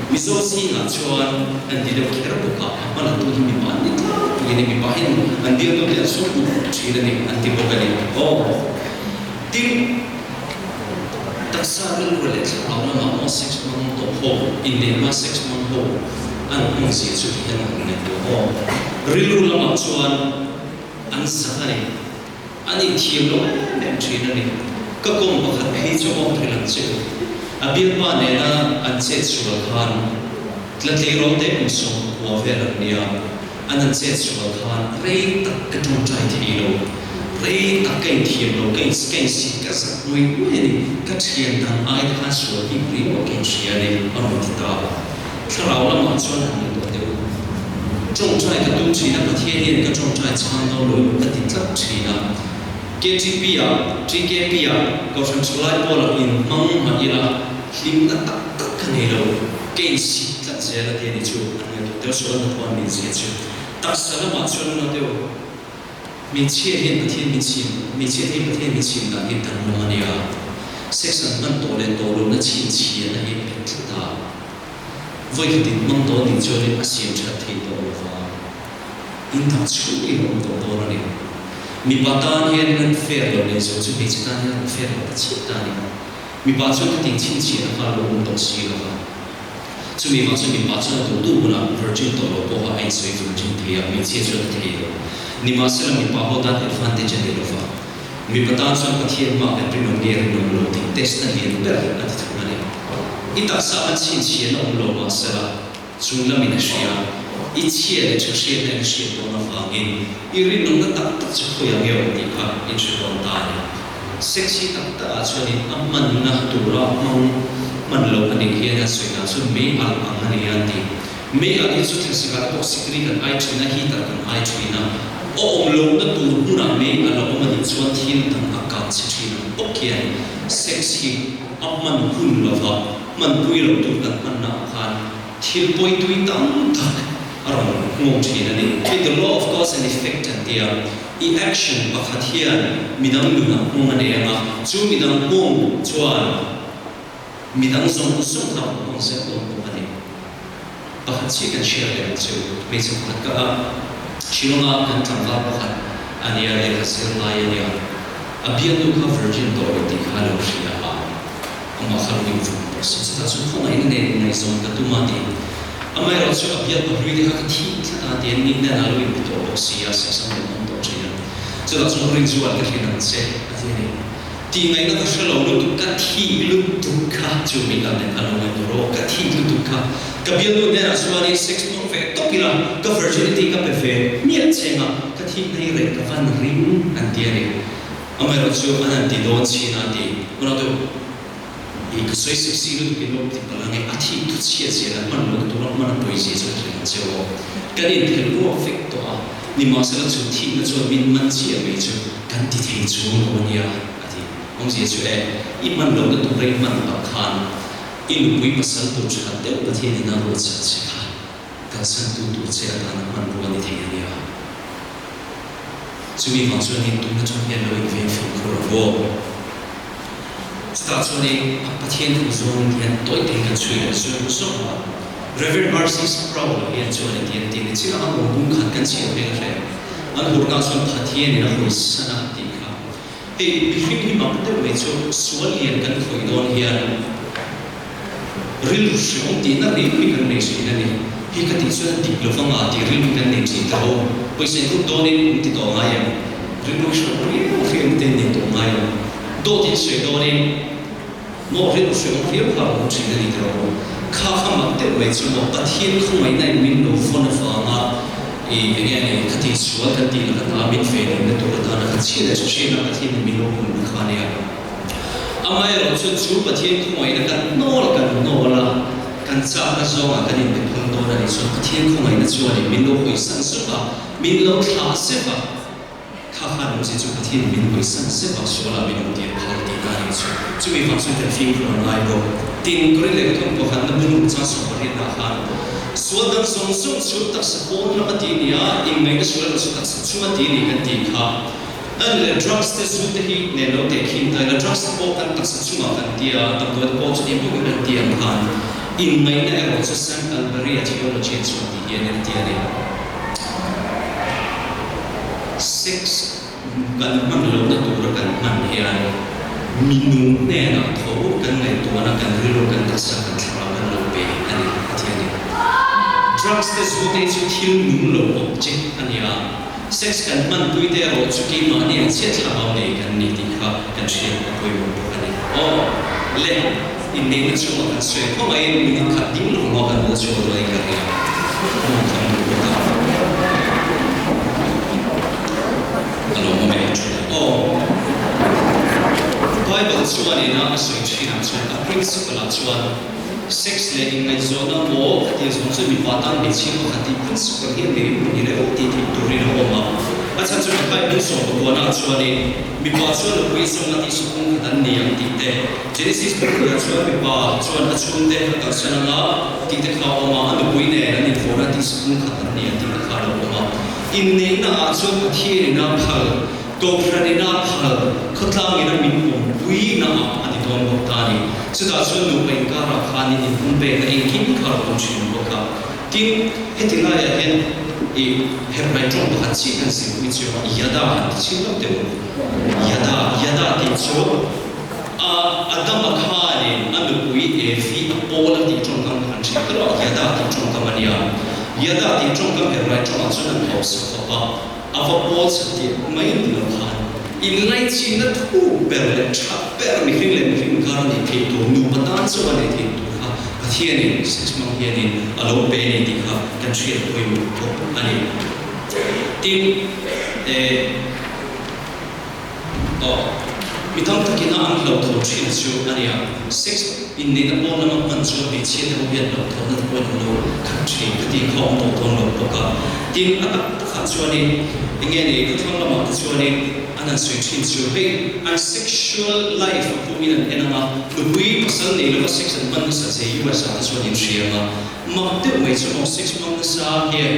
A: Mizo zingah chuan an ti deuh kher bawk a, a hman an tu hi mipa an ni tlangpui a ni, mipa hian an biak deuh te an sawm ut ut thin a ni an ti bawk a ni aw. Tin, taksa rilru leh thlarau lamah maw sex hmang tawh ho, inneih hma sex hmang ho an hmang zia chu ti hian an ngaihtuah aw. Rilru lamah chuan an zak a ni. An inthiam lo em em thin a ni. Ka kawng pakhat phei chu awm thei lang che u. A bialpa nena an chet sual khan tla tleirawl te kum 90 vel an nia. An an chet sual khan rei tak ka tawngtai thei lo. Rei tak ka inthiam lo, ka ka insit ka zak nuai nuai a ni. Ka thian dang ai te khan sual bik riau a ka inhria a ni, a rawn ti ta a. Thlarau lamah chuan han ngaihtuah deuh. Tawngtai ka tum thin a, Pathian hian ka tawngtai chhang dawn lo ka ti tlat thin a. KTP ah, TKP ah, Kohhran Thalai Pawlah inhmang mah ila hlimna tak tak ka nei lo, ka insit tlat zel a ti a ni chu, an ngaihtuah deuh sual hnathawh an minzia chu. Taksa lamah chuan nuna deuh. Hmeichhia hian Pathian min chhim, Hmeichhia te hi Pathian min chhim dan hi danglam a nia. Sex an hman tawh leh tawh lohna chhinchhiahna hi a bet tlat a. Vawi khatin hmang tawh nih chuanin a siam that thei tawh lo va, in dang chhungin a awm tawh dawn a ni. Mipa tan hian an fair lo leh zo chu hmeichhe tan hian an fair lo ta chiah ta a ni. Mipa chuan khatin chhinchhiahna kha a lo awm tawh si lo va. Chumi vang chuan mipa chuan a duh duh hunah virgin tawh lo pawha a insawi virgin thei a, hmeichhia chuan a thei lo. Nimahsela mipa ho tan advantage a nei lo va, mipa tan chuan Pathian hma kan rinawm nge rinawm lo tih test a lian ber a ti thung a ni. I taksa an chhinchhiahna awm lo mahsela chung lamin a hria, i chhia leh tha hriatna in a hriat dawn avangin i rinawmna tak tak chu khawiah nge awm tih kha in hre dawn ta a ni. Sex hi tak tak ah chuanin a hmanna tura hmang hman loh a nih hian a sawi dan chuan mei alh ang a ni a ti. Mei alh hi chu thlasik ah te pawh sikri kan ai thin a, heater kan ai thin a, a awm lohna tur hmunah mei alh a awm a nih chuan thil dang a kang chhe thin ang bawk hian sex hi a hman hun lova hmanpui loh tur kan hmanna ah khan thil pawi tui tam tak a rawn nghawng thin a ni. Hei the law of cause and effect an ti a. I action pakhat hian midang nunah nghawng a nei ang a, chu midang nghawng chuan midang zawng zawng kha a nghawng zel dawn bawk a ni. Pakhat chiah kan share leh ang chu, hmeichhe pakhat ka a, Shillong-a kan tlangval pakhat a nia, lehkha zir lai a nia, a bialnu kha virgin tawh lo tih kha a lo hria a, Amah kha lo invawm bawk si. Chutah chuan khawngaihna nen inngaihzawn ka tum a ti. Amaherawhchu a bialpa hlui te kha ka thih tlat a ti a, ni nen a lo inpe tawh bawk si a, sehsam lo awm tawh thin a. Chutah chuan Rinzual ka hrin ang che a ti a ni. Tihngaihna ka hre lo lutuk, ka thih lutuk kha chu mi kal nen khan lo ngaihtuah rawh, ka thih lutuk kha. Ka bialnu hnenah chuan i sex hmang ve tawk ila, ka virginity ka pe ve hmiah cheng a, ka thihna hi reh ka van ring an ti a ni. Amaherawhchu an han ti dawn chin a ti. Hunah deuh i ka sawi sek si lutuk in awm ti palh ange, a thih thu chhiat zia leh hman lohna tura hman a pawi zia chu ka hrilh ang che aw. Kan inphelh ruak vek tawh a, nimahsela chu thihna chuan min man chiah mai chu kan ti thei chuang lo a nia a ti. Awmzia chu e, i hman lohna tura i hman pah khan i nupui pasal tur tha deuh Pathianin a ruatsak che kha kalsantu tur che atana hmanrua ni thei a nia. Chumi vang chuanin tun atang hian lo inveng fimkhur ang aw. Chutah chuanin a Pathian thu zawng hian tawi tein kan chhui leh zawng zawng a. Rev. RC Sproul hian chuan a ti an ti ni chiah a, aw bung khat kan chhiar phei a hreh. An hurna chuan Pathianin a hawisan a tih kha. Hei mihring hi mak deuh mai chu sual lian kan khawih dawn hian rilru hreawm tihna rilru hi kan nei thin a ni. Hei ka tih chuan a dik lo vanga tih rilru kan nei thin ta ho. Pawisa in ruk dawnin um ti tawh ngai em? Rilru hreawm riau riau te nei tawh ngai em? Dawt in sawi dawnin maw rilru hreawm riau kha a awm thin a ni ta rawh. Kha kha mak deuh mai chu maw Pathian khawngaihna in min lo vawn avanga i enge a ni kha tih sual kan tih laka ta min fe nunna tur atana kha chhiat leh chhehna Pathian in min lo hunna kha a nia. Amaherawh chu chu Pathian khawngaihna kan hnawl kan hnawl a, kan chakna zawngah kan inpe phal dawn a nih chuan Pathian khawngaihna chuanin min lo hawisan zeuh a, min lo thlah zeuh a. Kha khan awmzia chu Pathian min hawisan zeuh a, sualah min awm tir phal tih ka nih chu. Chumi vang chuan kan fimkhur a ngai bawk. Tin, Korin lehkha thawm pakhatna bung ruk chang sawmpariatah khan sual dang zawng zawng chu taksa pawn lama ti a ni a, inngaihna sual erawh chu taksa chunga ti a ni kan tih kha. An leh drugs te zu te hi nen lo teh khin ta ila, drugs te pawh kan taksa chungah kan ti a, damdawi te pawh chutiang bawkin kan ti ang khan inngaihna erawh chu Sam Albery-a theologian chuan ti hian a ti a ni. Sex kan hman lohna tura kan hman hian mi nung hnenah tho kan ngaihtuahna, kan rilru, kan taksa, kan thlarau kan lo pe a ni a ti a ni. Drugs te zu te hi chu thil nung lo object a ni a. Sex kan hmanpui te erawh chu keimahni ang chiah thlarau nei kan ni tih kha kan hriat a pawimawh bawk a ni. Aw le, inneihna chungah kan sawi a khawngaihin minute khat ding lo maw kan lo chhuah dawn in ka ria. Maw kan luh bawk a. A lawmawm e. chuanin a sawi thinah chuan a principle ah chuan sex leh inngaihzawnna maw ka tih zawng chuan mipa tan hmeichhia pakhat tih principle hi a nei emaw ni reuh tih theih turin a awm a. A chhan chu Matthai bung sawmpakuana ah chuanin mipa chuan nupui zawng a tih sawpung khat an ni ang tih te, Genesis bung hnih ah chuan mipa chuan a chhungte a kalsan anga tih te kha a awm a, a nupui nen an invawn a tih sawpung khat an ni ang tih te kha a lo awm a. Inneihna ah chuan Pathian ina phal Kohhran ina phal khawtlang ina min awmpui na ah a ni dawn bawk ta a ni. Chutah chuan nupa inkarah khanin inpumpekna engkim kha a awm thin bawk a. Tin, heti laiah hian i Hebrai tawng pakhat chiah kan zirpui chu Yada an ti chhin lo teh u. Yada, Yada tih chu a Adama khanin a nupui Evi a pawl a tih tawngkam kha an hriat erawh Yada tih tawngkam a nia. Yada tih tawngkam Hebrai tawngah chuan an hausa khawp a. A va pawl chhan tih mai ni lo khan inlaichinna thu ber leh tha ber mihring leh mihring inkar a neih theih tur, nupa tan chauh a neih theih tur kha Pathianin sex hmang hianin a lo pe a ni tih kha kan hriat pawimawh bawk a ni. Tin, eh, Aw, mi tam takin a an hlauhthawn thin chu a nia. Sex inneihna pawn lama hman chuan hmeichhia te ho hian hlauhthawnna te pawhin an lo khat thin ka tih kha a awm tawh dawn lo bawk a. Tin, a tak takah chuanin eng nge ni khawthlang lamah te chuanin an han sawi thin chu hei an sexual life a pawhin an en ang a, nupui pasal nei lova sex an hman nasa che US ah te chuan inhria ang a, mak deuh mai chu aw sex hmang nasa hian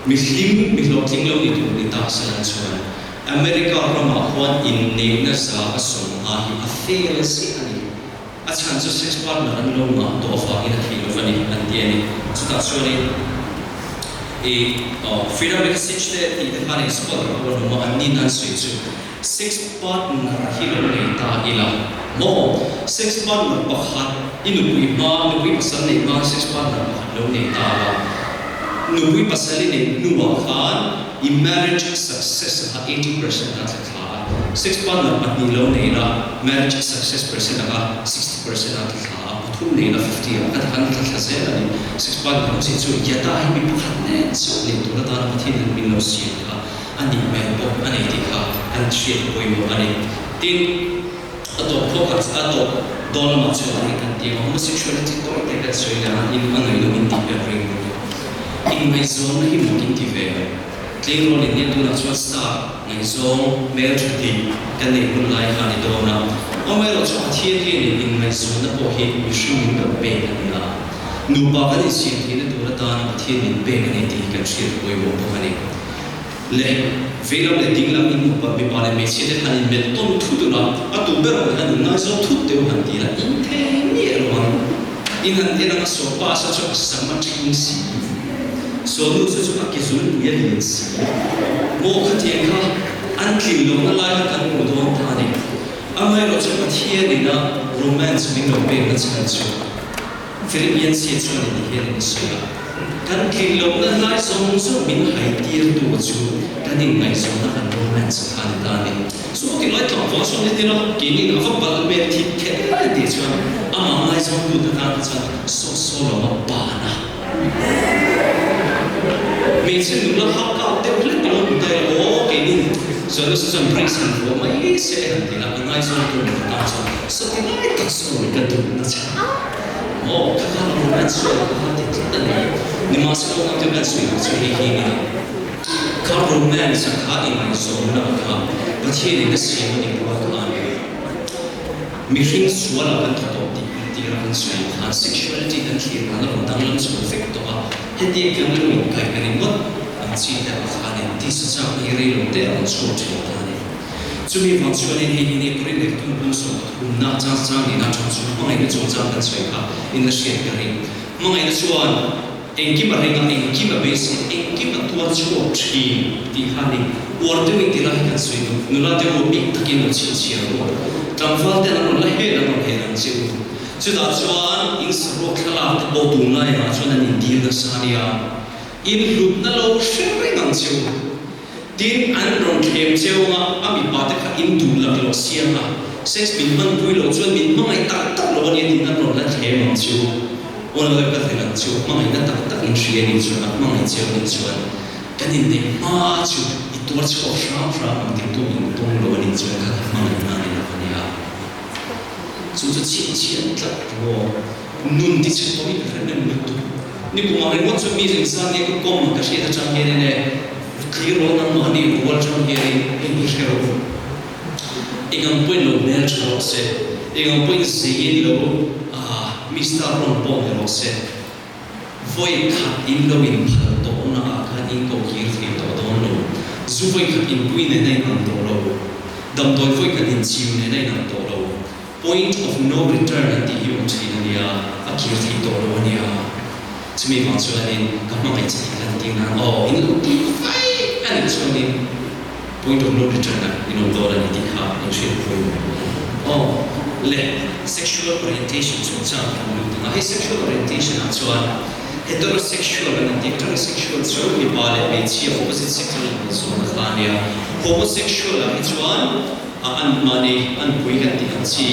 A: mi hlim mi hlawhtling lo ni tur ni ta se lan chuan America ramah khuan inneihna za a 50 hi a fail ziah a ni. A chhan chu sex partner an lo ngah tawh avangin a theih lo va ni an ti a ni. Chutah chuanin i Freedom Message te tih te khan in scholar ho an awm a, an nin an sawi chu sex partner hi lo nei ta ila maw? Sex partner pakhat i nupui hma, nupui pasal neih hma sex partner pakhat lo nei ta la, nupui pasal i neih hnuah khan I marriage success a 80% a tla thla a, sex partner pahnih lo nei la marriage success percent anga 60% a tla thla a, pathum nei la 50 a, ka ti khan tla thla zel a ni. Sex partner awm si chu Yada hi mi pakhat nen chauh nei tur atana Pathian in min lo siam kha a nih hmel bawk a ni tih kha kan hriat pawimawh a ni. Tin, a tawp khawk a a tawp dawn lamah chuan a kan ti a, homosexuality tawi te kan sawi leh a, in a ngaihnawm in tih ber ring ru. Inngaihzawnna hi mak in ti ve a, tleirawl in nia tunah chuan star ngaihzawng hmeltha dik kan neih hun lai kha a ni dawn a, amaherawh chu Pathian hianin inngaihzawnna pawh hi mihring min lo pek a ni a, nupa kan insiam theihna tur atana Pathian min pek a ni tih hi kan hriat pawimawh bawk a ni. Le veilam leh dinglam in upa mipa leh hmeichhia te han inmelh tawn thut ula, a tu ber awm hian inngaizawng thut teu han ti la, in thei miah lo ang. In han en anga saw pa sa chu a sam a ṭhing si, saw nu chu chu a ke zungpui a lian si. Maw khatiang kha an tlin lohna lai kha kan hmu dawn ta a ni. Amaherawh chu Pathian ina romance min lo pekna chhan chu. Philippians hi chuan in ti hian in sawi a, Kan tlin lohna hlai zawng zawng min hai tir tu chu kan inngaihzawnna kan romance kha a ni ta a ni. Chu ti lai tlangval sawn hi tila keinin a va bal hmel thit kher a tih chuan amah ngaizawng tu te tan kha chuan saw saw lo a ban a. Hmeichhe nula hak kak deuh hlek lo hmu ta ila aw keinin chuan nasa chuan brace han vuah mai se han ti la a ngaizawng tu te tan chuan saw ti lai tak saw ka duh na chhan. Aw, ka kal ang an sawi loh kha ti tlat a ni. Nimahsela unau te kan sawi loh chu hei hi nia. Kha romance a kha inngaihzawnna a kha Pathianin a siam a ni rual khan mihring sualah kan tha tawh tih kan tir a kan sawi ang khan sexuality kan thlir dan a rawn danglam chho vek tawh a, hetiang kan lo inkaih na ringawt ang chi te ah khanin tisa chakna hi rei lo te a rawn chhuak thin ta a ni. Chumi vang chuanin hei hi ni Korin leh tum bung 13 na chang chang nihna chang chu hmangaihna chungchang kan sawi kha in la hriat ka ring. Hmangaihna chuan engkim a ring a, engkim a beisei, engkim a tuar chhuak thin tih kha a ni. Uar deuhin ti lai hi kan sawi duh. Nula te u bik takin lo chhinchhiar u. Tlangval ten an rawn la hel an rawn hel ang che u. Chutah chuan in saruak thlalak te pawh tunlai ah chuan an indir nasa a nia. In hlutna lo hre reng ang che u. Tin, an rawn thlem cheu anga a mipa te kha in duh lak loh siam a, sex min hmanpui loh chuan min hmangaih tak tak lo a nia tiin an rawn la thlem ang chu. Aw lo ka hrilh ang chu, hmangaihna tak tak in hria nih chuan a hmangaih cheu nih chuan kan inneih hma chu i tuar chhuak hram hram ang tih tu in pawm lo a nih chuan kha ka hmangaihna a ni lo a nia. Chu chu chhinchhiah tlat emaw nun ti chhe tawhin ka hre nem lutuk. Nikum ang ringawt chu mi engzat nge ka kawm ang ka hriat atang hianin e tleirawl nangmahni rual atang hianin heng hi hre rawh u. Eng ang pawhin lo hmel tha rawh se, eng ang pawhin zeiin lo mi star rawn pawh ni rawh se. Vawi khat in lo in phal tawhna ah khan in ko kir thei tawh dawn lo. Zu vawi khat in pui nen a in ang tawh lo. Damdawi vawi khat in chiu nen a in ang tawh lo. Point of no return an tih hi awm thin a nia, a kir thei tawh lo a nia. Chumi vang chuanin ka hmangaih che tih lan tir nan aw in lo ti fai a nih chuanin point of no return ah in awm dawn a ni tih kha in hriat pawimawh a ni. Aw le sexual orientation chungchang kan lut ang a, hei sexual orientation ah chuan heterosexual an inti, heterosexual chu mipa leh hmeichhia opposite sex an inhmuhzawn a kha a nia, homosexual ah hi chuan a an mahni an pui kan tih ang chi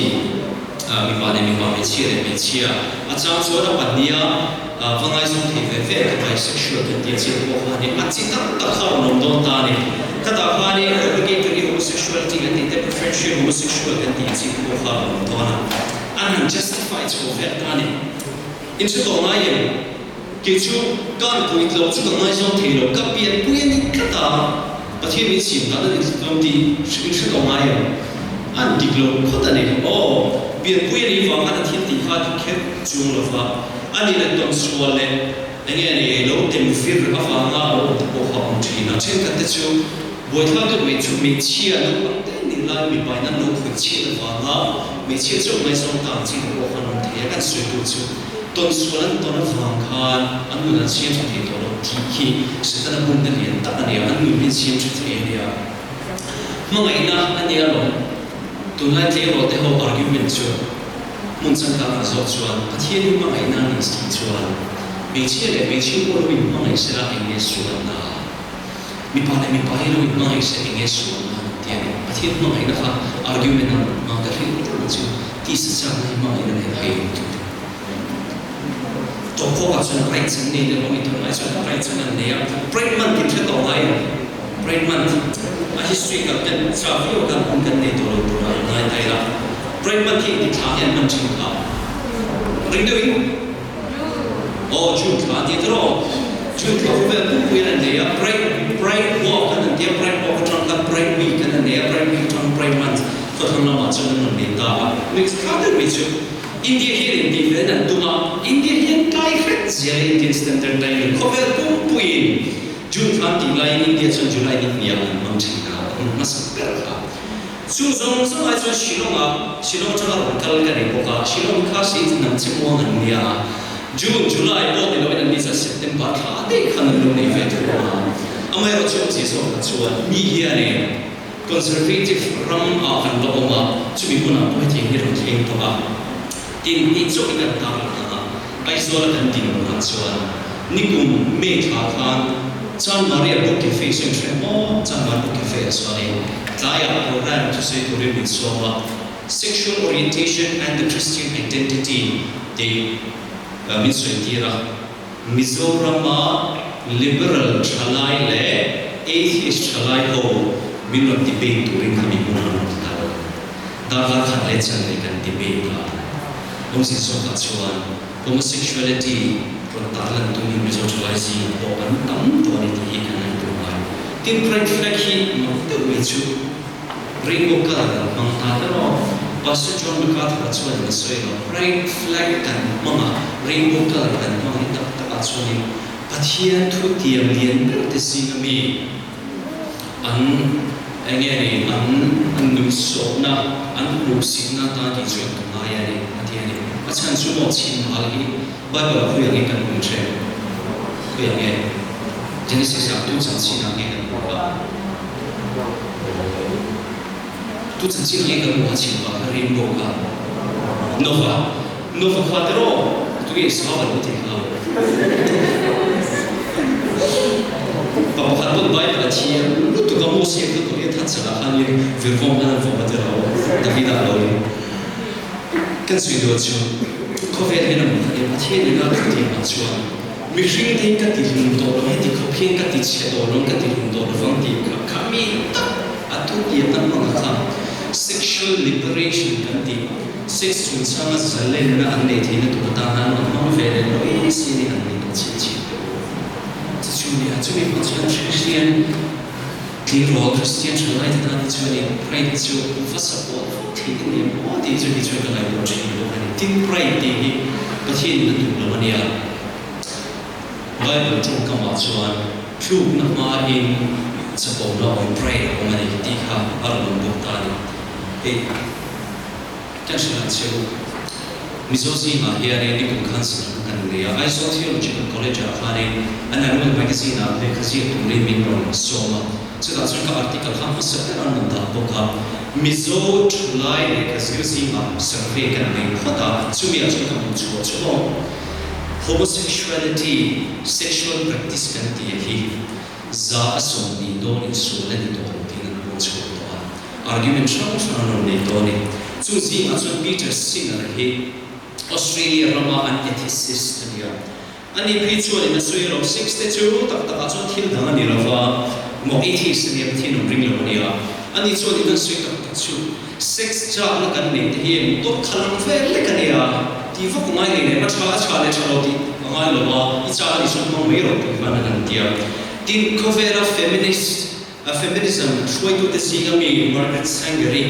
A: mipa leh mipa hmeichhia leh hmeichhia a chang chuan a pahniha va ngaizawng thei ve ve ka bisexual kan tih chiah pawh kha a ni. A chi tak tak kha a rawn awm dawn ta a ni. Khatah khanin obligatory homosexuality kan tih te preferential homosexual kan tih chi pawh kha a rawn awm dawn a. An han justify chho vel ta a ni. Inhre tawh ngai em? Kei chu ka an pui tlo chu ka ngaizawng thei lo, ka pianpui a ni tlat a, Pathian min siam dan a ni tlat lo tih in hre tawh ngai em? An dik lo phawt a ni. Aw, pianpui a nih vang khan a thil tih kha a dik kher chuang lo va, a nih leh tawnsual leh eng nge ni lo tem vir avanga lo awm te pawh kha a awm thin a. Thenkhat te chu buaithlak deuh mai chu hmeichhia naupang te nih lai mipa in an lo khawih chhiat avanga hmeichhia chauh ngaizawng ta ang chi te pawh kha an awm thei a, kan sawi tur chu Tawnsual an tawn avang khan an nun an siam tha thei tawh lo tih khi Setana bumna lian tak a nia, an nun hi an siam tha thei a nia. Hmangaihna a nia lawm. Tunlai tleirawl te ho argument chu hmun changkang ah zawk chuan Pathian hi hmangaihna a nih tih chuan hmeichhia leh hmeichhia pawh lo inhmangaih sela eng nge sualna? Mipa leh mipa hi lo inhmangaih se eng nge sualna an ti a ni. Pathian hmangaihna kha argument ah hmang ta hrim hrim chu tisa chakna hi hmangaihna nen a inawm thung. Tawpkhawkah chuan rights an nei deuh a, mi tunlai chuan rights an an nei a. Pride month in hre tawh ngai em? Pride month a history kal ten cha viau khan hun kan nei tawh lo tur a ngai ta ila. Pride month hi engti thla nge an hman thin kha? Ring deuhin. Aw June thla a ti tawh aw. June thla khawvel pumpui an an nei a, Pride Pride walk an an ti a, Pride walk atang khan Pride week an an nei a, Pride week atang Pride month khawthlang lamah chuan an rawn nei ta a. Next thla deuh mai chu India hian intih vel an tum a, India hian tlai hret zia leh Indian Standard Time in khawvel pumpuiin June thla an tih laiin India chuan July ni hniah an hmang thin a, a hun hmasa ber kha. Chu zawng zawng ai chuan Shillong ah, Shillong atanga rawn kal ka nei bawk a, Shillong kha si hnam che muang an nia a, June, July pawh ni loin an ni chuan September thla daih khan an lo nei ve thung a. Amaherawh chu awmzia zawk ah chuan mi hianin Conservative ram ah kan la awm a, chumi hmunah pawh hetiang hi rawn thleng tawh a. Tin, hei chauh hi kan tar lang ang a, Aizawl a kan din hunah chuan nikum May thla khan Chanmaria Book Cafe sawi hre maw? Chanmar Book Cafe ah chuanin tlaiah program thusawi turin min sawm a, Sexual Orientation and the Christian Identity tih min sawi tir a. Mizorama Liberal thalai leh Atheist thalai ho min rawn debate turin khami hun an rawn kal. Darkar khat leh chan leh kan debate a. Awmzia zawkah chuan homosexuality rawn tarlan tumin Mizo thalai zingah pawh an tam tawh a ni tih hi kan ngaihtuah ngai. Tin, Pride flag hi mak deuh mai chu Rainbow colour kan hmang ta ber aw. Pastor John MacArthur-a chuanin a sawi lo, Pride flag kan hmang a, rainbow colour kan hmang hi tak takah chuanin Pathian thu tiam lian ber te zinga mi an eng nge ni an an nuihsawhna, an hmuhsitna atan tih chuan ka ngai a ni, a ti a ni. A chhan chu maw chhimhal hi Bible-ah khawiah nge kan hmu ṭhen? Khawiah nge? Genesis-ah tu chanchinah nge kan hmu a? Tu chanchinah nge kan hmu a chhim pah kha rainbow kha? Nova. Nova kha tiraw? Tunge Sava lo ti kha? Pa pakhat pawn Bible a thiam lutuk a, Mosia kha Goliath a chalah khan virvawm khan an vawm a tiraw? Davida a lo ni. Kan sawi duh chu khawvel hian a hmu kha nia, Pathian ina thu tih ang chuan mihring te hi ka ti hlum tawh lo, heti khawp hian ka ti chhe tawh lo, ka ti hlum tawh lovang tih kha kha mi tak a thu tiam na hmang kha sexual liberation kan tih. Sex chungchanga zalenna an neih theihna tur atan an rawn hmang ve leh lawi si a ni han ngaihtuah chhin chhin teh u. Chu chu nia, chumi hmang chuan Kristian tleirawl, Kristian thalaite tan hi chuanin Pride chu va support vak theih a ni em aw tih chu hi chuan ka ngaihtuah thin bawk a ni. Tin, Pride tih hi Pathianin a duh lo a nia. Bible tawngkamah chuan tlukna hmain chapona awm pride a awm a ni tih kha a rawn awm bawk ta a ni. Hei kan hrilh ang che u. Mizo zingah hianin nikum khan zirna kan nei a, Aizawl Theological College-ah khanin an annual magazine-ah lehkha ziak turin min rawn sawm a, chutah chuan ka article kha hmasa ber an rawn dah bawk a. Mizo thalai lehkha zir zingah survey kan nei phawt a, chumi ah chuan ka hmuh chhuah chu maw? Homosexuality, sexual practice kan tih hi 20% dawn insual a ni tawh ang tiin an puang chhuak tawh a, argument hrang hrang an rawn nei tawh a ni. Chu zingah chuan Peter Singer hi Australia rama an ethicist a ni a, ani phei chuanin a sawi lo, sex te chu tak takah chuan thil dang a ni lo va, maw atheist a nia, Pathian awm ring lo a ni a, ani chuanin an sawi tak tak chu. Sex chakna kan neih te hian dawt kha lang vel lek a nia, tih vak ngai nei leh a tha a tha leh tha lo tih a ngai lo a, i chak a nih chuan hmang mai rawh tih khan a han ti a. Tin, khawvela feminist, feminism hruaitute zinga mi Margaret Sanger-i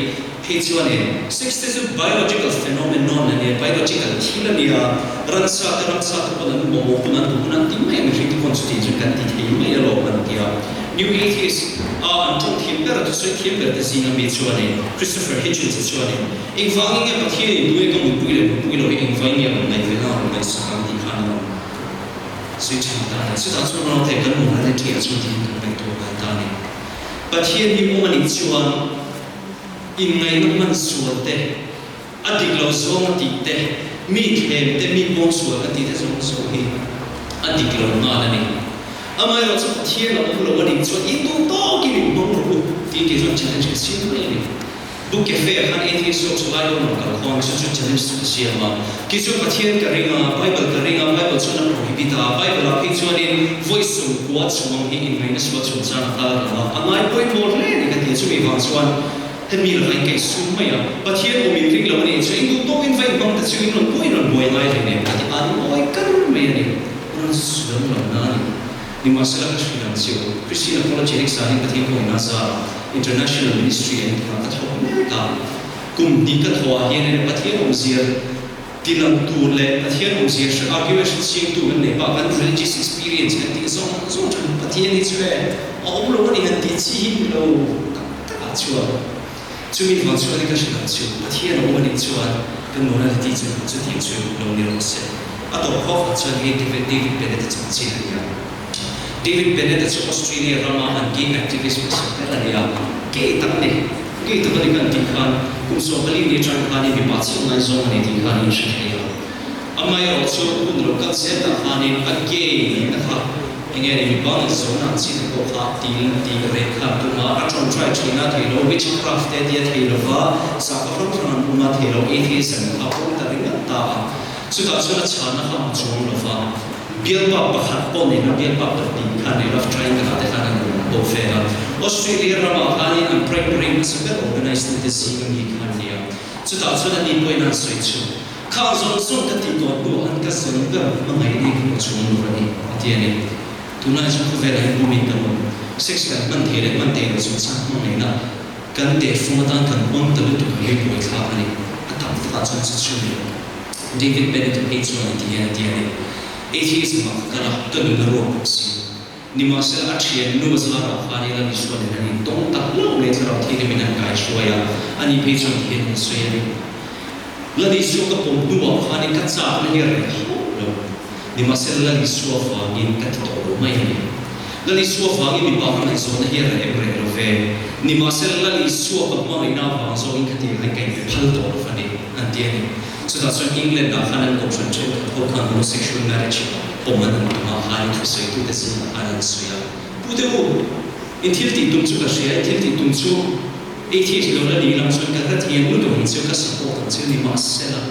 A: phei chuanin sex te chu biological phenomenon a nia, biological thil a nia, ransa te ramsa te pawn an mamawh hun an duh hun an ti mai a, mihring te pawn chutiang chuan kan ti thei mai alawm an ti a. New Atheist a an tawng thiam ber a thusawi thiam ber te zinga mi chuanin Christopher Hitchens-a chuanin, Engvangin nge Pathianin tunge ka mutpui leh mutpui lo hi engvangin nge a rawn ngaih ve na a rawn ngaihsak ang tih khan a rawn sawi thin ta a ni. Chutah chuan Ralte kan morality ah chuan tihian kan ngaihtuah ngai ta a ni. Pathian hi awm a nih chuan inngaihna hman sual te, A dik lo zawng a tih te, mi thlem te, mi pawngsual a tih te zawng zawng hi a dik lo nghal a ni. Amaherawh chu Pathian a awm lo a nih chuan in duh tawkin in hmang rawh u tih kei chuan challenge ka siam mai a ni. Book Cafe ah khan atheist zawk chu lai dawn lo kal khawn chu chu challenge chu ka siam a. Kei chuan Pathian ka ring a, Bible ka ring a, Bible chuan a prohibit a, Bible ah phei chuanin vawi 90 chuang hi inngaihna sual chungchang a kal lo a, a ngai pawimawh hle a ni ka ti a, chumi vang chuan Hemi laka in kaih sum mai a, Pathian awm in ring lo a nih chuan in duh tawkin va in hmang ta chu in rawn buai rawn buai ngai hlei nem ka ti an ngawi kar mai a ni. Rawn sual lo na a ni. Nimahsela ka hrilh ang chiu, Christian Apologetics ah hian Pathian kawngna zara International Ministry an tihah ka thawk mek a. Kum hnih ka thawh ah hian eng Pathian awmzia tilang tur leh Pathian awmzia hre argue hre chiangtu kan nei bak kan religious experience kan tih zawng zawng than Pathian hi chu e a awm lo a ni han tih chi hi ni lo tak takah chuan chumi vang chuan ka hrilh ang chu Pathian a awm a nih chuan kan morality chu chutiang chu lo ni rawh se. A tawp khawp ah chuan hei David David Bennett-a chanchin a ni a. David Bennett-a chu Australia rama an gay activist hmasa ber a ni a, gay tak a ni. Gay tak a ni kan tih khan kum 14 ni atang khanin mipa chiah ngaizawng a ni tih khan in hre thei a. Amaherawh chu hun lo kal zel dah khanin a gay nihna kha Enge ni mipa ngaihzawn ang chi te pawh kha til tih reng khan tum a, a tawngtai thin a thei lo, witchcraft te tia thei lo va, sakhaw hrang hrang an um a thei lo, atheism kha pawm ta ringawt ta a, chutah chuan a chhanna kha a chuang lo va, bialpa pakhat pawh nena bialpa pahnih kha nei love triangle ah te khan an awm pawh vel a, Australia ramah khanin an pride parade hmasa ber organise tu te zing ami kha an nia, chutah chuan ani pawhin an sawi chu. Khang zawng zawng ka tih tawh hnuah khan ka zawn ber hmangaih nei ka hmu chuang lo a ni, a ti a ni. Tunlai chu khawvelah hian bumin kan awm. Sex kan hman thei leh hman thei lo chungchang hmangaihna kan tehfung atan kan hmang ta lutuk ang hi buaithlak a ni. A tak takah chuan chu chu ni. David Bennett phei chuan a ti hian a ti a ni. Atheism ah ka kal a, ka nun a ruak bawk si. Nimahsela a thian nu zarah khan ila ni chuanin an intawng tak hlauh mai thlarau thianghlimin an kai hruai a, ani phei chuan ti hian an sawi a ni. Lal Isua ka pawm hnuah khanin ka chakna hi a reh hauh lo. Nimahsela Lal Isua vangin ka ti tawh lo mai a ni. Lal Isua vangin mipa ka ngaihzawnna hi a reh em reh lo ve. Nimahsela Lal Isua ka hmangaihna avang zawngin ka tih khan ka inpe phal tawh lo va ni, an ti a ni. Chutah chuan England ah khan an kohhran thenkhat ho khan homosexual marriage pawm an an tum a, khanin thusawitute zingah khan an sawi a. Pu te u, in thil tih tum chu ka hria, in thil tih tum chu atheist lo la ni lam chuan ka hrethiam lutuk ang chu, ka support ang chu ni mahsela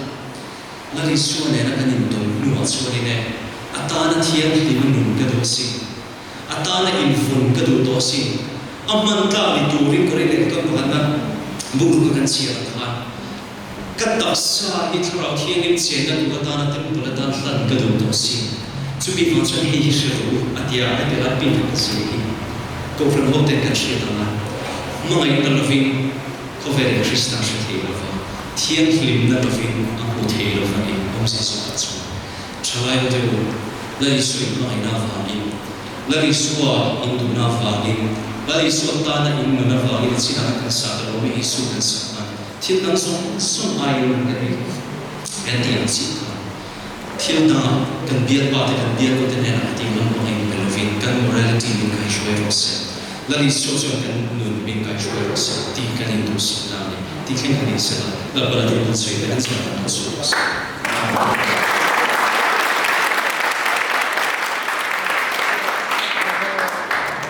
A: Lal Isua nena kan intawn hnuah chuanin e, a tana thianghlim a nun ka duh asin, a tana invawn ka duh tawh asin, a hman tlak ni turin Korinth lehkha kan pakhatna book ruka kan chhiar ang khan, Ka tak taksa hi Thlarau Thianghlim chenna tur atana temple atan hlan ka duh tawh si. Chumi vang chuan hei hi hre rawh u, a ti a, heti lai pin kan zir hi Kohhran ho ten kan hriat ang a, hmangaihna lovin khawvelin Krista hre thei lova, thianghlimna lovin a hmu thei lova ni, awmzia zawkah chuan thalai ho te u, Lal Isua in hmangaihna avangin, Lal Isua in duhna avangin, Lal Isua tana in nun avangin a chinah kan sah ta lo mai, Isua kan sah nan thil dang zawng zawng aiin kan ei kan tih ang chiah khan. Thil dangah kan bialpa te kan bialtu te hnenah hetiang lampang a inpe lovin kan morality min kaihruai rawh se, Lal Isua chuan kan nun min kaihruai rawh se tih kan induhsakna a ni. Tih thleng kan insel a, Lalpa Lalin kan sawi te an zawng kan lo sawi rawh se.